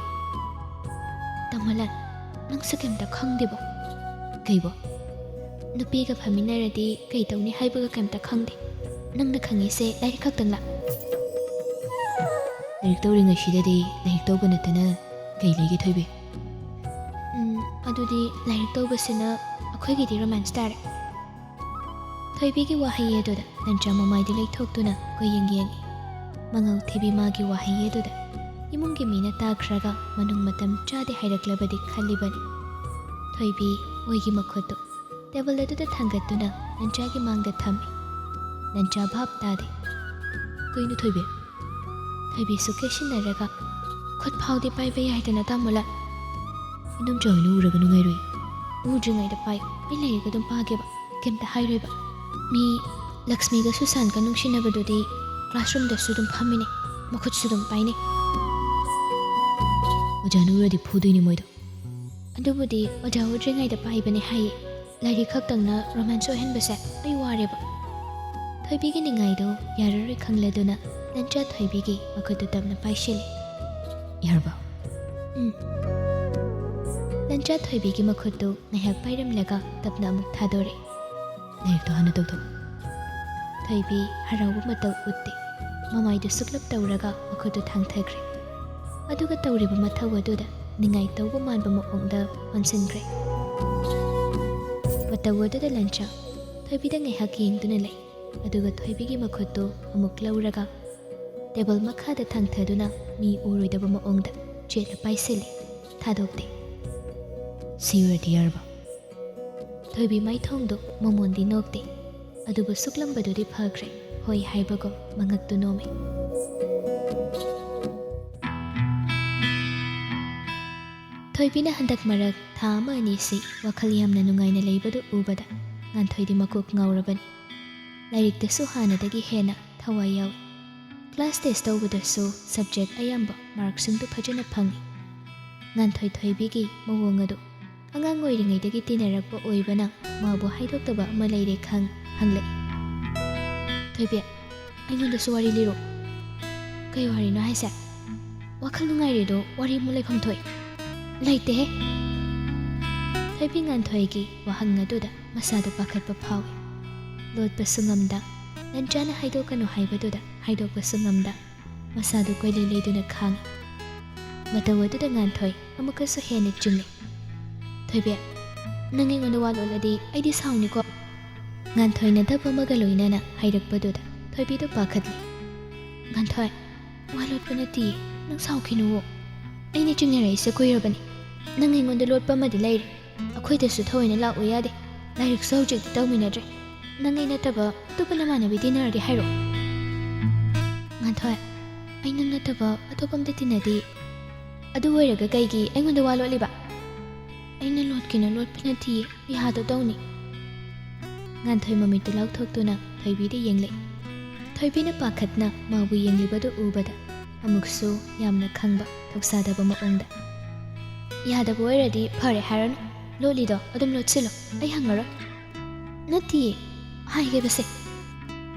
"ꯇꯥꯃꯣꯂꯥꯜ, ꯅꯪꯁꯨ ꯀꯩꯝꯇ ꯈꯪꯗꯦꯕꯣ?" "ꯀꯩꯕꯣ?" "ꯅꯨꯄꯤꯒ ꯐꯝꯃꯤꯟꯅꯔꯗꯤ ꯀꯩ ꯇꯧꯅꯤ ꯍꯥꯏꯕꯒ ꯀꯩꯝꯇ ꯈꯪꯗꯦ꯫ ꯅꯪꯅ ꯈꯪꯉꯤꯁꯦ ꯂꯥꯏꯔꯤꯛ ꯈꯛꯇꯪꯂꯥ?" "ꯂꯥꯏꯔꯤꯛ ꯇꯧꯔꯤꯉꯩꯁꯤꯗꯗꯤ ꯂꯥꯏꯔꯤꯛ ꯇꯧꯕ ꯅꯠꯇꯅ ꯀꯩ ꯂꯩꯒꯦ ꯊꯣꯏꯕꯤ?" "ꯎꯝ, ꯑꯗꯨꯗꯤ ꯂꯥꯏꯔꯤꯛ ꯇꯧꯕꯁꯤꯅ ꯑꯩꯈꯣꯏꯒꯤꯗꯤ ꯔꯣꯃꯥꯟꯁ ꯇꯥꯔꯦ꯫" ꯊꯣꯏꯕꯤꯒꯤ ꯋꯥꯍꯩ ꯑꯗꯨꯗ ꯂꯟꯆꯥ ꯃꯃꯥꯏꯗꯨ ꯂꯩꯊꯣꯛꯇꯨꯅ ꯀꯣꯏꯌꯦꯡ ꯌꯦꯡꯏ꯫ ꯃꯉꯧ ꯊꯤꯕꯤ ꯃꯥꯒꯤ ꯋꯥꯍꯩ ꯑꯗꯨꯗ ꯏꯃꯨꯡꯒꯤ ꯃꯤꯅ ꯇꯥꯈ꯭ꯔꯒ ꯃꯅꯨꯡ ꯃꯇꯝ ꯆꯥꯗꯦ ꯍꯥꯏꯔꯛꯂꯕꯗꯤ ꯈꯜꯂꯤꯕꯅꯤ꯫ ꯊꯣꯏꯕꯤ ꯑꯣꯏꯒꯤ ꯃꯈꯨꯠꯇꯨ ꯇꯦꯕꯜ ꯑꯗꯨꯗ ꯊꯥꯡꯒꯠꯇꯨꯅ ꯂꯟꯆꯥꯒꯤ ꯃꯥꯡꯗ ꯊꯝꯃꯤ꯫ ꯂꯟꯆꯥ ꯚꯥꯞ ꯇꯥꯗꯦ꯫ "ꯀꯩꯅꯣ ꯊꯣꯏꯕꯤ?" ꯊꯣꯏꯕꯤꯁꯨ ꯀꯦꯁꯤꯟꯅꯔꯒ, "ꯈꯨꯠ ꯐꯥꯎꯗꯤ ꯄꯥꯏꯕ ꯌꯥꯏꯗꯅ, ꯇꯥꯃꯣꯂꯥ?" "ꯏꯅꯝꯆꯥ ꯍꯣꯏꯅ ꯎꯔꯒ ꯅꯨꯡꯉꯥꯏꯔꯣꯏ꯫ ꯎꯗ꯭ꯔꯤꯉꯩꯗ ꯄꯥꯏꯌꯨ, ꯑꯩ ꯂꯥꯏꯔꯤꯛ ꯑꯗꯨꯝ ꯄꯥꯒꯦꯕ, ꯀꯩꯝꯇ ꯍꯥꯏꯔꯣꯏꯕ꯫ ꯃꯤ ꯂꯛꯁꯃꯤꯒ ꯁꯨꯁꯥꯟꯒ ꯅꯨꯡꯁꯤꯅꯕꯗꯨꯗꯤ ꯀ꯭ꯂꯥꯁꯔꯨꯝꯗꯁꯨ ꯑꯗꯨꯝ ꯐꯝꯃꯤꯅꯦ, ꯃꯈꯨꯠꯁꯨ ꯑꯗꯨꯝ ꯄꯥꯏꯅꯦ꯫ ꯑꯣꯖꯥꯅ ꯎꯔꯗꯤ ꯐꯨꯗꯣꯏꯅꯦ ꯃꯣꯏꯗꯣ꯫ ꯑꯗꯨꯕꯨꯗꯤ ꯑꯣꯖꯥ ꯎꯗ꯭ꯔꯤꯉꯩꯗ ꯄꯥꯏꯕꯅꯦ ꯍꯥꯏꯌꯦ꯫ ꯂꯥꯏꯔꯤꯛ ꯈꯛꯇꯪꯅ ꯔꯣꯃꯥꯟꯁ ꯑꯣꯏꯍꯟꯕꯁꯦ ꯑꯩ ꯋꯥꯔꯦꯕ꯫" ꯊꯣꯏꯕꯤꯒꯤ ꯅꯤꯡꯉꯥꯏꯗꯣ ꯌꯥꯔꯔꯣꯏ ꯈꯪꯂꯗꯨꯅ ꯂꯟꯆꯥ ꯊꯣꯏꯕꯤꯒꯤ ꯃꯈꯨꯠꯇꯨ ꯇꯞꯅ ꯄꯥꯏꯁꯤꯜꯂꯦ꯫ "ꯌꯥꯔꯕ?" "ꯎꯝ꯫" ꯂꯟꯆꯥ ꯊꯣꯏꯕꯤꯒꯤ ꯃꯈꯨꯠꯇꯨ ꯉꯥꯏꯍꯥꯛ ꯄꯥꯏꯔꯝꯂꯒ ꯇꯞꯅ ꯑꯃꯨꯛ ꯊꯥꯗꯣꯔꯦ꯫ "ꯂꯥꯏꯔꯤꯛꯇꯣ ꯍꯥꯟꯅ ꯇꯧꯊꯣꯛ꯫" ꯊꯣꯏꯕꯤ ꯍꯔꯥꯎꯕ ꯃꯇꯧ ꯎꯠꯇꯦ꯫ ꯃꯃꯥꯏꯗꯨ ꯁꯨꯛꯂꯞ ꯇꯧꯔꯒ ꯃꯈꯨꯠꯇꯨ ꯊꯥꯡꯊꯈ꯭ꯔꯦ꯫ ꯑꯗꯨꯒ ꯇꯧꯔꯤꯕ ꯃꯊꯧ ꯑꯗꯨꯗ ꯅꯤꯡꯉꯥꯏ ꯇꯧꯕ ꯃꯥꯟꯕ ꯃꯑꯣꯡꯗ ꯑꯣꯟꯁꯤꯟꯈ꯭ꯔꯦ꯫ ꯃꯇꯧ ꯑꯗꯨꯗ ꯂꯟꯆꯥ ꯊꯣꯏꯕꯤꯗ ꯉꯥꯏꯍꯥꯛ ꯌꯦꯡꯗꯨꯅ ꯂꯩ꯫ ꯑꯗꯨꯒ ꯊꯣꯏꯕꯤꯒꯤ ꯃꯈꯨꯠꯇꯨ ꯑꯃꯨꯛ ꯂꯧꯔꯒ ꯇꯦꯕꯜ ꯃꯈꯥꯗ ꯊꯥꯡꯊꯗꯨꯅ ꯃꯤ ꯎꯔꯣꯏꯗꯕ ꯃꯑꯣꯡꯗ ꯆꯦꯠꯅ ꯄꯥꯏꯁꯤꯜꯂꯦ, ꯊꯥꯗꯣꯛꯇꯦ꯫ "ꯁꯤ ꯑꯣꯏꯔꯗꯤ ꯌꯥꯔꯕ?" ꯊꯣꯏꯕꯤ ꯃꯥꯏꯊꯣꯡꯗꯨ ꯃꯃꯣꯟꯗꯤ ꯅꯣꯛꯇꯦ, ꯑꯗꯨꯕꯨ ꯁꯨꯛꯂꯝꯕꯗꯨꯗꯤ ꯐꯈ꯭ꯔꯦ, ꯍꯣꯏ ꯍꯥꯏꯕꯒꯨꯝ ꯃꯉꯛꯇꯨ ꯅꯣꯝꯃꯤ꯫ ꯊꯣꯏꯕꯤꯅ ꯍꯟꯗꯛ ꯃꯔꯛ ꯊꯥ ꯑꯃ ꯑꯅꯤꯁꯤ ꯋꯥꯈꯜ ꯌꯥꯝꯅ ꯅꯨꯡꯉꯥꯏꯅ ꯂꯩꯕꯗꯨ ꯎꯕꯗ ꯉꯥꯟꯊꯣꯏꯗꯤ ꯃꯀꯣꯛ ꯉꯥꯎꯔꯕꯅꯤ꯫ ꯂꯥꯏꯔꯤꯛꯇꯁꯨ ꯍꯥꯟꯅꯗꯒꯤ ꯍꯦꯟꯅ ꯊꯋꯥꯏ ꯌꯥꯎꯏ꯫ ꯀ꯭ꯂꯥꯁ ꯇꯦꯁ ꯇꯧꯕꯗꯁꯨ ꯁꯕꯖꯦꯛ ꯑꯌꯥꯝꯕ ꯃꯥꯔꯛꯁꯤꯡꯗꯨ ꯐꯖꯅ ꯐꯪꯏ꯫ ꯉꯥꯟꯊꯣꯏ ꯊꯣꯏꯕꯤꯒꯤ ꯃꯑꯣꯡ ꯑꯗꯨ ꯑꯉꯥꯡ ꯑꯣꯏꯔꯤꯉꯩꯗꯒꯤ ꯇꯤꯟꯅꯔꯛꯄ ꯑꯣꯏꯕꯅ ꯃꯥꯕꯨ ꯍꯥꯏꯗꯣꯛꯇꯕ ꯑꯃ ꯂꯩꯔꯦ ꯈꯪ ꯍꯪꯂꯛꯏ꯫ "ꯊꯣꯏꯕꯤ, ꯑꯩꯉꯣꯟꯗꯁꯨ ꯋꯥꯔꯤ ꯂꯤꯔꯣ꯫" "ꯀꯩ ꯋꯥꯔꯤꯅꯣ ꯍꯥꯏꯁꯦ? ꯋꯥꯈꯜ ꯅꯨꯡꯉꯥꯏꯔꯤꯗꯣ ꯋꯥꯔꯤ ꯑꯃꯨꯛ ꯂꯩꯐꯝ ꯊꯣꯛꯏ?" "ꯂꯩꯇꯦꯍꯦ꯫" ꯊꯣꯏꯕꯤ ꯉꯥꯟꯊꯣꯏꯒꯤ ꯋꯥꯍꯪ ꯑꯗꯨꯗ ꯃꯁꯥꯗꯨ ꯄꯥꯈꯠꯄ ꯐꯥꯎꯏ꯫ ꯂꯣꯠꯄꯁꯨ ꯉꯝꯗ, ꯂꯟꯆꯥꯅ ꯍꯥꯏꯗꯣꯛꯀꯅꯨ ꯍꯥꯏꯕꯗꯨꯗ ꯍꯥꯏꯗꯣꯛꯄꯁꯨ ꯉꯝꯗ, ꯃꯁꯥꯗꯨ ꯀꯣꯏꯂꯩ ꯂꯩꯗꯨꯅ ꯈꯥꯡꯏ꯫ ꯃꯇꯧ ꯑꯗꯨꯗ ꯉꯥꯟꯊꯣꯏ ꯑꯃꯨꯛꯀꯁꯨ ꯍꯦꯟꯅ ꯆꯤꯡꯅꯩ꯫ "ꯊꯣꯏꯕꯤ, ꯅꯪ ꯑꯩꯉꯣꯟꯗ ꯋꯥ ꯂꯣꯠꯂꯗꯤ ꯑꯩꯗꯤ ꯁꯥꯎꯅꯤꯀꯣ꯫" ꯉꯥꯟꯊꯣꯏꯅ ꯗꯞ ꯑꯃꯒ ꯂꯣꯏꯅꯅ ꯍꯥꯏꯔꯛꯄꯗꯨꯗ ꯊꯣꯏꯕꯤꯗꯨ ꯄꯥꯈꯠꯂꯤ꯫ "ꯉꯥꯟꯊꯣꯏ, ꯋꯥ ꯂꯣꯠꯄ ꯅꯠꯇꯤꯌꯦ, ꯅꯪ ꯁꯥꯎꯈꯤꯅꯨꯋꯣ꯫ ꯑꯩꯅ ꯆꯤꯡꯅꯔꯛꯏꯁꯦ ꯀꯨꯏꯔꯕꯅꯤ꯫ ꯅꯪ ꯑꯩꯉꯣꯟꯗ ꯂꯣꯠꯄ ꯑꯃꯗꯤ ꯂꯩꯔꯦ꯫ ꯑꯩꯈꯣꯏꯗꯁꯨ ꯊꯑꯣꯏꯅ ꯂꯥꯛꯎ ꯌꯥꯗꯦ꯫ ꯂꯥꯏꯔꯤꯛꯁꯨ ꯍꯧꯖꯤꯛꯇꯤ ꯇꯧꯃꯤꯟꯅꯗ꯭ꯔꯦ꯫ ꯅꯪ ꯑꯩ ꯅꯠꯇꯕ ꯑꯇꯣꯞꯄ ꯅꯃꯥꯟꯅꯕꯤ ꯇꯤꯟꯅꯔꯗꯤ ꯍꯥꯏꯔꯛꯑꯣ꯫ ꯉꯥꯟꯊꯣꯏ, ꯑꯩ ꯅꯪ ꯅꯠꯇꯕ ꯑꯇꯣꯞꯄ ꯑꯝꯇ ꯇꯤꯟꯅꯗꯦ꯫ ꯑꯗꯨ ꯑꯣꯏꯔꯒ ꯀꯩꯒꯤ ꯑꯩꯉꯣꯟꯗ ꯋꯥ ꯂꯣꯠꯂꯤꯕ? ꯑꯩꯅ ꯂꯣꯠꯀꯦꯅ ꯂꯣꯠꯄ ꯅꯠꯇꯤꯌꯦ, ꯌꯥꯗ ꯇꯧꯅꯤ꯫ ꯉꯥꯟꯊꯣꯏ ꯃꯃꯤꯠꯇ ꯂꯥꯎꯊꯣꯛꯇꯨꯅ ꯊꯣꯏꯕꯤꯗ ꯌꯦꯡꯂꯛꯏ꯫ ꯊꯣꯏꯕꯤꯅ ꯄꯥꯈꯠꯅ ꯃꯥꯕꯨ ꯌꯦꯡꯂꯤꯕꯗꯨ ꯎꯕꯗ ꯑꯃꯨꯛꯁꯨ ꯌꯥꯝꯅ ꯈꯪꯕ ꯊꯧꯁꯥꯗꯕ ꯃꯑꯣꯡꯗ, "ꯌꯥꯗꯕ ꯑꯣꯏꯔꯗꯤ ꯐꯔꯦ ꯍꯥꯏꯔꯅꯨ, ꯂꯣꯠꯂꯤꯗꯣ ꯑꯗꯨꯝ ꯂꯣꯠꯁꯤꯜꯂꯣ, ꯑꯩ ꯍꯪꯉꯔꯣꯏ꯫" "ꯅꯠꯇꯤꯌꯦ, ꯍꯥꯏꯒꯦꯕꯁꯦ꯫"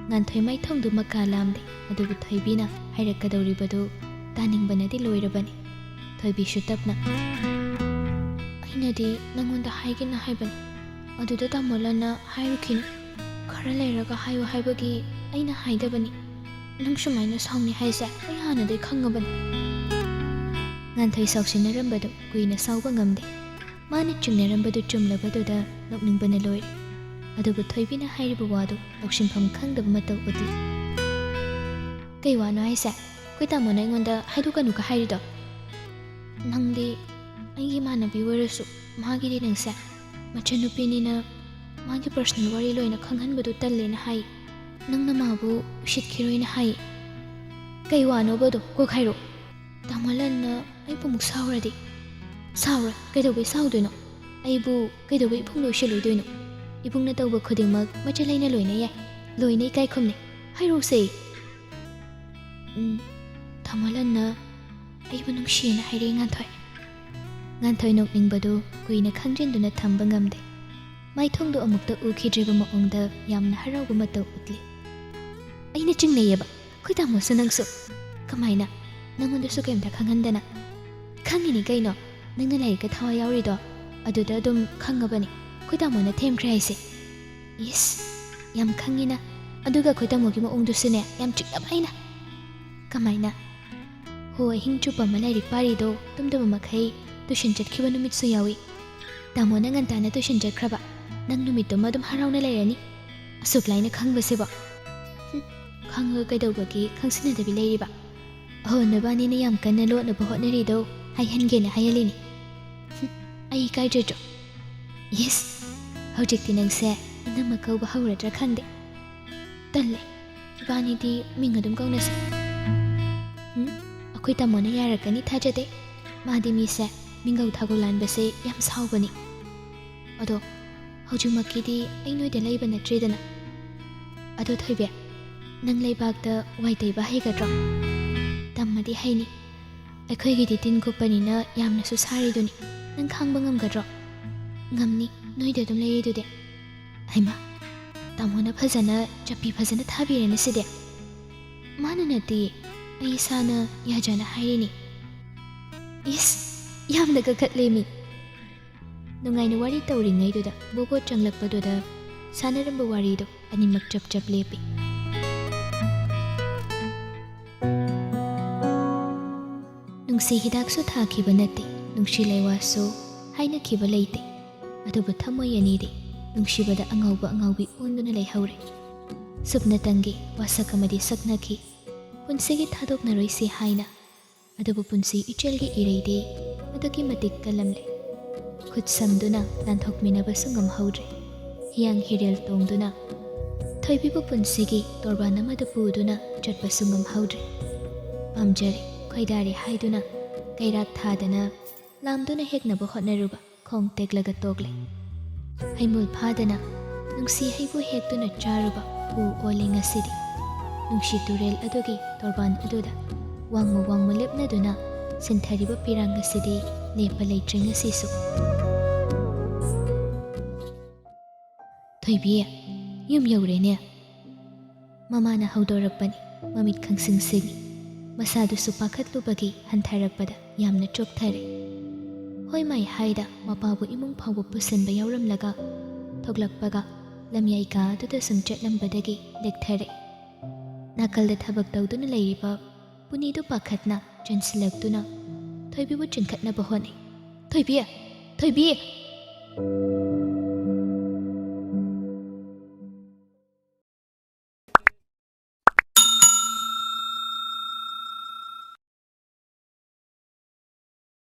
ꯉꯥꯟꯊꯣꯏ ꯃꯥꯏꯊꯣꯡꯗꯨ ꯃꯀꯥ ꯂꯥꯝꯗꯦ, ꯑꯗꯨꯕꯨ ꯊꯣꯏꯕꯤꯅ ꯍꯥꯏꯔꯛꯀꯗꯧꯔꯤꯕꯗꯨ ꯇꯥꯅꯤꯡꯕꯅꯗꯤ ꯂꯣꯏꯔꯕꯅꯤ꯫ ꯊꯣꯏꯕꯤꯁꯨ ꯇꯞꯅ, "ꯑꯩꯅꯗꯤ ꯅꯪꯉꯣꯟꯗ ꯍꯥꯏꯒꯦꯅ ꯍꯥꯏꯕꯅꯤ, ꯑꯗꯨꯗ ꯇꯥꯃꯣ ꯂꯟꯅ ꯍꯥꯏꯔꯨꯈꯤꯅꯨ, ꯈꯔ ꯂꯩꯔꯒ ꯍꯥꯏꯌꯨ ꯍꯥꯏꯕꯒꯤ ꯑꯩꯅ ꯍꯥꯏꯗꯕꯅꯤ꯫ ꯅꯪ ꯁꯨꯃꯥꯏꯅ ꯁꯥꯎꯅꯤ ꯍꯥꯏꯁꯦ ꯑꯩ ꯍꯥꯟꯅꯗꯩ ꯈꯪꯉꯕꯅꯤ꯫" ꯉꯥꯟꯊꯣꯏ ꯁꯥꯎꯁꯤꯟꯅꯔꯝꯕꯗꯨ ꯀꯨꯏꯅ ꯁꯥꯎꯕ ꯉꯝꯗꯦ꯫ ꯃꯥꯅ ꯆꯤꯡꯅꯔꯝꯕꯗꯨ ꯆꯨꯝꯂꯕꯗꯨꯗ ꯅꯣꯛꯅꯤꯡꯕꯅ ꯂꯣꯏꯔꯦ꯫ ꯑꯗꯨꯕꯨ ꯊꯣꯏꯕꯤꯅ ꯍꯥꯏꯔꯤꯕ ꯋꯥꯗꯨ ꯂꯧꯁꯤꯟꯐꯝ ꯈꯪꯗꯕ ꯃꯇꯧ ꯎꯠꯂꯤ꯫ "ꯀꯩ ꯋꯥꯅꯣ ꯍꯥꯏꯁꯦ? ꯑꯩꯈꯣꯏ ꯇꯥꯃꯣꯅ ꯑꯩꯉꯣꯟꯗ ꯍꯥꯏꯗꯣꯛꯀꯅꯨꯒ ꯍꯥꯏꯔꯤꯗꯣ?" "ꯅꯪꯗꯤ ꯑꯩꯒꯤ ꯏꯃꯥꯟꯅꯕꯤ ꯑꯣꯏꯔꯁꯨ ꯃꯥꯒꯤꯗꯤ ꯅꯪꯁꯦ ꯃꯆꯟꯅꯨꯄꯤꯅꯤꯅ ꯃꯥꯒꯤ personal ꯋꯥꯔꯤ ꯂꯣꯏꯅ ꯈꯪꯍꯟꯕꯗꯨ ꯇꯜꯂꯦꯅ ꯍꯥꯏ꯫ ꯅꯪꯅ ꯃꯥꯕꯨ ꯎꯁꯤꯠꯈꯤꯔꯣꯏꯅ ꯍꯥꯏ꯫" "ꯀꯩ ꯋꯥꯅꯣꯕꯗꯣ? ꯀꯣꯛ ꯍꯥꯏꯔꯛꯑꯣ꯫" "ꯇꯥꯃꯣ ꯂꯟꯅ ꯑꯩꯕꯨ ꯑꯃꯨꯛ ꯁꯥꯎꯔꯗꯤ?" "ꯁꯥꯎꯔꯣꯏ, ꯀꯩꯗꯧꯕꯩ ꯁꯥꯎꯗꯣꯏꯅꯣ? ꯑꯩꯕꯨ ꯀꯩꯗꯧꯕꯩ ꯏꯕꯨꯡꯅ ꯎꯁꯤꯠꯂꯣꯏꯗꯣꯏꯅꯣ? ꯏꯕꯨꯡꯅ ꯇꯧꯕ ꯈꯨꯗꯤꯡꯃꯛ ꯃꯆꯜ ꯑꯩꯅ ꯂꯣꯏꯅ ꯌꯥꯏ, ꯂꯣꯏꯅ ꯏꯀꯥꯏ ꯈꯨꯝꯅꯩ꯫ ꯍꯥꯏꯔꯛꯎꯁꯦ꯫" "ꯎꯝ, ꯇꯥꯃꯣ ꯂꯟꯅ ꯑꯩꯕꯨ ꯅꯨꯡꯁꯤꯌꯦꯅ ꯍꯥꯏꯔꯛꯑꯦ, ꯉꯥꯟꯊꯣꯏ꯫" ꯉꯥꯟꯊꯣꯏ ꯅꯣꯛꯅꯤꯡꯕꯗꯨ ꯀꯨꯏꯅ ꯈꯪꯖꯤꯟꯗꯨꯅ ꯊꯝꯕ ꯉꯝꯗꯦ꯫ ꯃꯥꯏꯊꯣꯡꯗꯨ ꯑꯃꯨꯛꯇ ꯎꯈꯤꯗ꯭ꯔꯤꯕ ꯃꯑꯣꯡꯗ ꯌꯥꯝꯅ ꯍꯔꯥꯎꯕ ꯃꯇꯧ ꯎꯠꯂꯤ꯫ "ꯑꯩꯅ ꯆꯤꯡꯅꯩꯌꯦꯕ, ꯑꯩꯈꯣꯏ ꯇꯥꯃꯣꯁꯨ ꯅꯪꯁꯨ꯫" "ꯀꯃꯥꯏꯅ? ꯅꯪꯉꯣꯟꯗꯁꯨ ꯀꯩꯝꯇ ꯈꯪꯍꯟꯗꯅ?" "ꯈꯪꯉꯤꯅꯤ ꯀꯩꯅꯣ, ꯅꯪꯅ ꯂꯥꯏꯔꯤꯛꯇ ꯊꯋꯥꯏ ꯌꯥꯎꯔꯤꯗꯣ, ꯑꯗꯨꯗ ꯑꯗꯨꯝ ꯈꯪꯉꯕꯅꯤ ꯑꯩꯈꯣꯏ ꯇꯥꯃꯣꯅ ꯊꯦꯝꯈ꯭ꯔꯦ ꯍꯥꯏꯁꯦ꯫" "ꯏꯁ, ꯌꯥꯝ ꯈꯪꯉꯤꯅ꯫ ꯑꯗꯨꯒ ꯑꯩꯈꯣꯏ ꯇꯥꯃꯣꯒꯤ ꯃꯑꯣꯡꯗꯨꯁꯨꯅꯦ, ꯌꯥꯝ ꯆꯤꯛꯅꯕ ꯑꯩꯅ꯫" "ꯀꯃꯥꯏꯅ?" "ꯍꯣ, ꯑꯍꯤꯡ ꯆꯨꯞꯄ ꯑꯃ ꯂꯥꯏꯔꯤꯛ ꯄꯥꯔꯤꯗꯣ, ꯇꯨꯝꯗꯕ ꯃꯈꯩ ꯇꯨꯏꯁꯟ ꯆꯠꯈꯤꯕ ꯅꯨꯃꯤꯠꯁꯨ ꯌꯥꯎꯏ꯫ ꯇꯥꯃꯣꯅ ꯉꯟꯇꯥꯅ ꯇꯨꯏꯁꯟ ꯆꯠꯈ꯭ꯔꯕ, ꯅꯪ ꯅꯨꯃꯤꯠꯇꯨꯃ ꯑꯗꯨꯝ ꯍꯔꯥꯎꯅ ꯂꯩꯔꯅꯤ꯫ ꯑꯁꯨꯛ ꯂꯥꯏꯅ ꯈꯪꯕꯁꯤꯕꯣ꯫" "ꯍꯨꯝ, ꯈꯪꯉꯒ ꯀꯩꯗꯧꯕꯒꯤ ꯈꯪꯁꯤꯟꯅꯗꯕꯤ ꯂꯩꯔꯤꯕ?" "ꯑꯍꯣ, ꯅꯕꯥꯅꯤꯅ ꯌꯥꯝ ꯀꯟꯅ ꯂꯣꯠꯅꯕ ꯍꯣꯠꯅꯔꯤꯗꯣ ꯍꯥꯏꯍꯟꯒꯦꯅ ꯍꯥꯏꯍꯜꯂꯤꯅꯤ꯫" "ꯍꯨꯝ, ꯑꯩ ꯏꯀꯥꯏꯗ꯭ꯔꯗ꯭ꯔꯣ?" ꯏꯁ, ꯍꯧꯖꯤꯛꯇꯤ ꯅꯪꯁꯦ ꯏꯅꯝꯃ ꯀꯧꯕ ꯍꯧꯔꯗ꯭ꯔꯥ ꯈꯪꯗꯦ꯫ ꯇꯜꯂꯦ, ꯏꯕꯥꯅꯤꯗꯤ ꯃꯤꯡ ꯑꯗꯨꯝ ꯀꯧꯅꯁꯦ꯫ ꯎꯝ, ꯑꯩꯈꯣꯏ ꯇꯥꯃꯣꯅ ꯌꯥꯔꯛꯀꯅꯤ ꯊꯥꯖꯗꯦ꯫ ꯃꯥꯗꯤ ꯃꯤꯁꯦ ꯃꯤꯡꯒꯧ ꯊꯥꯒꯧ ꯂꯥꯟꯕꯁꯦ ꯌꯥꯝ ꯁꯥꯎꯕꯅꯤ꯫ ꯑꯗꯣ ꯍꯧꯖꯤꯛꯃꯛꯀꯤꯗꯤ ꯑꯩ ꯅꯣꯏꯗ ꯂꯩꯕ ꯅꯠꯇ꯭ꯔꯦꯗꯅ꯫ ꯑꯗꯣ ꯊꯣꯏꯕꯤ, ꯅꯪ ꯂꯩꯕꯥꯛꯇ ꯋꯥꯏ ꯇꯩꯕ ꯍꯩꯒꯗ꯭ꯔꯣ? ꯇꯝꯃꯗꯤ ꯍꯩꯅꯤ꯫ ꯑꯩꯈꯣꯏꯒꯤꯗꯤ ꯇꯤꯟ ꯀꯨꯞꯄꯅꯤꯅ ꯌꯥꯝꯅꯁꯨ ꯁꯥꯔꯤꯗꯨꯅꯤ꯫ ꯅꯪ ꯈꯥꯡꯕ ꯉꯝꯒꯗ꯭ꯔꯣ? ꯉꯝꯅꯤ, ꯅꯣꯏꯗ ꯑꯗꯨꯝ ꯂꯩꯔꯤꯗꯨꯗꯤ꯫ ꯍꯩꯃꯥ, ꯇꯥꯃꯣꯅ ꯐꯖꯅ ꯆꯞꯄꯤ ꯐꯖꯅ ꯊꯥꯕꯤꯔꯦꯅꯦ ꯁꯤꯗꯤ꯫ ꯃꯥꯅ ꯅꯠꯇꯦ, ꯑꯩ ꯏꯁꯥꯅ ꯌꯥꯖꯅ ꯍꯥꯏꯔꯤꯅꯤ꯫ ꯏꯁ, ꯌꯥꯝꯅ ꯀꯟꯈꯠꯂꯦꯃꯤ꯫ ꯅꯨꯡꯉꯥꯏꯅ ꯋꯥꯔꯤ ꯇꯧꯔꯤꯉꯩꯗꯨꯗ ꯕꯣꯕꯣ ꯆꯪꯂꯛꯄꯗꯨꯗ ꯁꯥꯟꯅꯔꯝꯕ ꯋꯥꯔꯤꯗꯣ ꯑꯅꯤꯃꯛ ꯆꯞ ꯆꯞ ꯂꯦꯞꯄꯤ꯫ ꯅꯨꯡꯁꯤ ꯍꯤꯗꯥꯛꯁꯨ ꯊꯥꯈꯤꯕ ꯅꯠꯇꯦ, ꯅꯨꯡꯁꯤ ꯂꯩꯋꯥꯁꯨ ꯍꯥꯏꯅꯈꯤꯕ ꯂꯩꯇꯦ꯫ ꯑꯗꯨꯕꯨ ꯊꯃꯣꯏ ꯑꯅꯤꯗꯤ ꯅꯨꯡꯁꯤꯕꯗ ꯑꯉꯥꯎꯕ ꯑꯉꯥꯎꯕꯤ ꯑꯣꯟꯗꯨꯅ ꯂꯩꯍꯧꯔꯦ꯫ ꯁꯨꯞꯅꯇꯪꯒꯤ ꯋꯥꯁꯛ ꯑꯃꯗꯤ ꯁꯛꯅꯈꯤ, ꯄꯨꯟꯁꯤꯒꯤ ꯊꯥꯗꯣꯛꯅꯔꯣꯏꯁꯤ ꯍꯥꯏꯅ꯫ ꯑꯗꯨꯕꯨ ꯄꯨꯟꯁꯤ ꯏꯆꯦꯜꯒꯤ ꯏꯔꯩꯗꯤ ꯑꯗꯨꯛꯀꯤ ꯃꯇꯤꯛ ꯀꯜꯂꯝꯂꯦ꯫ ꯈꯨꯠ ꯁꯝꯗꯨꯅ ꯅꯥꯟꯊꯣꯛꯃꯤꯟꯅꯕꯁꯨ ꯉꯝꯍꯧꯗ꯭ꯔꯦ꯫ ꯍꯤꯌꯥꯡ ꯍꯤꯔꯦꯜ ꯇꯣꯡꯗꯨꯅ ꯊꯣꯏꯕꯤꯕꯨ ꯄꯨꯟꯁꯤꯒꯤ ꯇꯣꯔꯕꯥꯟ ꯑꯃꯗ ꯄꯨꯗꯨꯅ ꯆꯠꯄꯁꯨ ꯉꯝꯍꯧꯗ꯭ꯔꯦ꯫ ꯄꯥꯝꯖꯔꯦ, ꯈꯣꯏꯗꯥꯔꯦ ꯍꯥꯏꯗꯨꯅ ꯀꯩꯔꯥꯛ ꯊꯥꯗꯅ ꯂꯥꯝꯗꯨꯅ ꯍꯦꯛꯅꯕ ꯍꯣꯠꯅꯔꯨꯕ ꯈꯣꯡ ꯇꯦꯛꯂꯒ ꯇꯣꯛꯂꯦ꯫ ꯍꯩꯃꯨꯜ ꯐꯥꯗꯅ ꯅꯨꯡꯁꯤ ꯍꯩꯕꯨ ꯍꯦꯛꯇꯨꯅ ꯆꯥꯔꯨꯕ ꯎ ꯑꯣꯜꯂꯦ ꯉꯁꯤꯗꯤ꯫ ꯅꯨꯡꯁꯤ ꯇꯨꯔꯦꯜ ꯑꯗꯨꯒꯤ ꯇꯣꯔꯕꯥꯟ ꯑꯗꯨꯗ ꯋꯥꯡꯃ ꯋꯥꯡꯃ ꯂꯦꯞꯅꯗꯨꯅ ꯁꯤꯟꯊꯔꯤꯕ ꯄꯤꯔꯥꯡ ꯑꯁꯤꯗꯤ ꯂꯦꯞꯄ ꯂꯩꯇ꯭ꯔꯦ ꯉꯁꯤꯁꯨ꯫ ꯊꯣꯏꯕꯤ, ꯌꯨꯝ ꯌꯧꯔꯦꯅꯦ꯫ ꯃꯃꯥꯅ ꯍꯧꯗꯣꯔꯛꯄꯅꯤ꯫ ꯃꯃꯤꯠ ꯈꯪꯁꯤꯡ ꯁꯤꯡꯏ꯫ ꯃꯁꯥꯗꯨꯁꯨ ꯄꯥꯈꯠꯂꯨꯕꯒꯤ ꯍꯟꯊꯔꯛꯄꯗ ꯌꯥꯝꯅ ꯆꯣꯛꯊꯔꯦ꯫ ꯍꯣꯏ ꯃꯥꯏ ꯍꯥꯏꯗ ꯃꯄꯥꯕꯨ ꯏꯃꯨꯡ ꯐꯥꯎꯕ ꯄꯨꯁꯤꯟꯕ ꯌꯥꯎꯔꯝꯂꯒ ꯊꯣꯛꯂꯛꯄꯒ ꯂꯝꯌꯥꯏ ꯀꯥ ꯑꯗꯨꯗ ꯁꯨꯝ ꯆꯠꯂꯝꯕꯗꯒꯤ ꯂꯦꯛꯊꯔꯦ꯫ ꯅꯥꯀꯜꯗ ꯊꯕꯛ ꯇꯧꯗꯨꯅ ꯂꯩꯔꯤꯕ ꯄꯨꯅꯤꯗꯨ ꯄꯥꯈꯠꯅ ꯆꯦꯟꯁꯤꯜꯂꯛꯇꯨꯅ ꯊꯣꯏꯕꯤꯕꯨ ꯆꯤꯡꯈꯠꯅꯕ ꯍꯣꯠꯅꯩ꯫ "ꯊꯣꯏꯕꯤ! ꯊꯣꯏꯕꯤ!"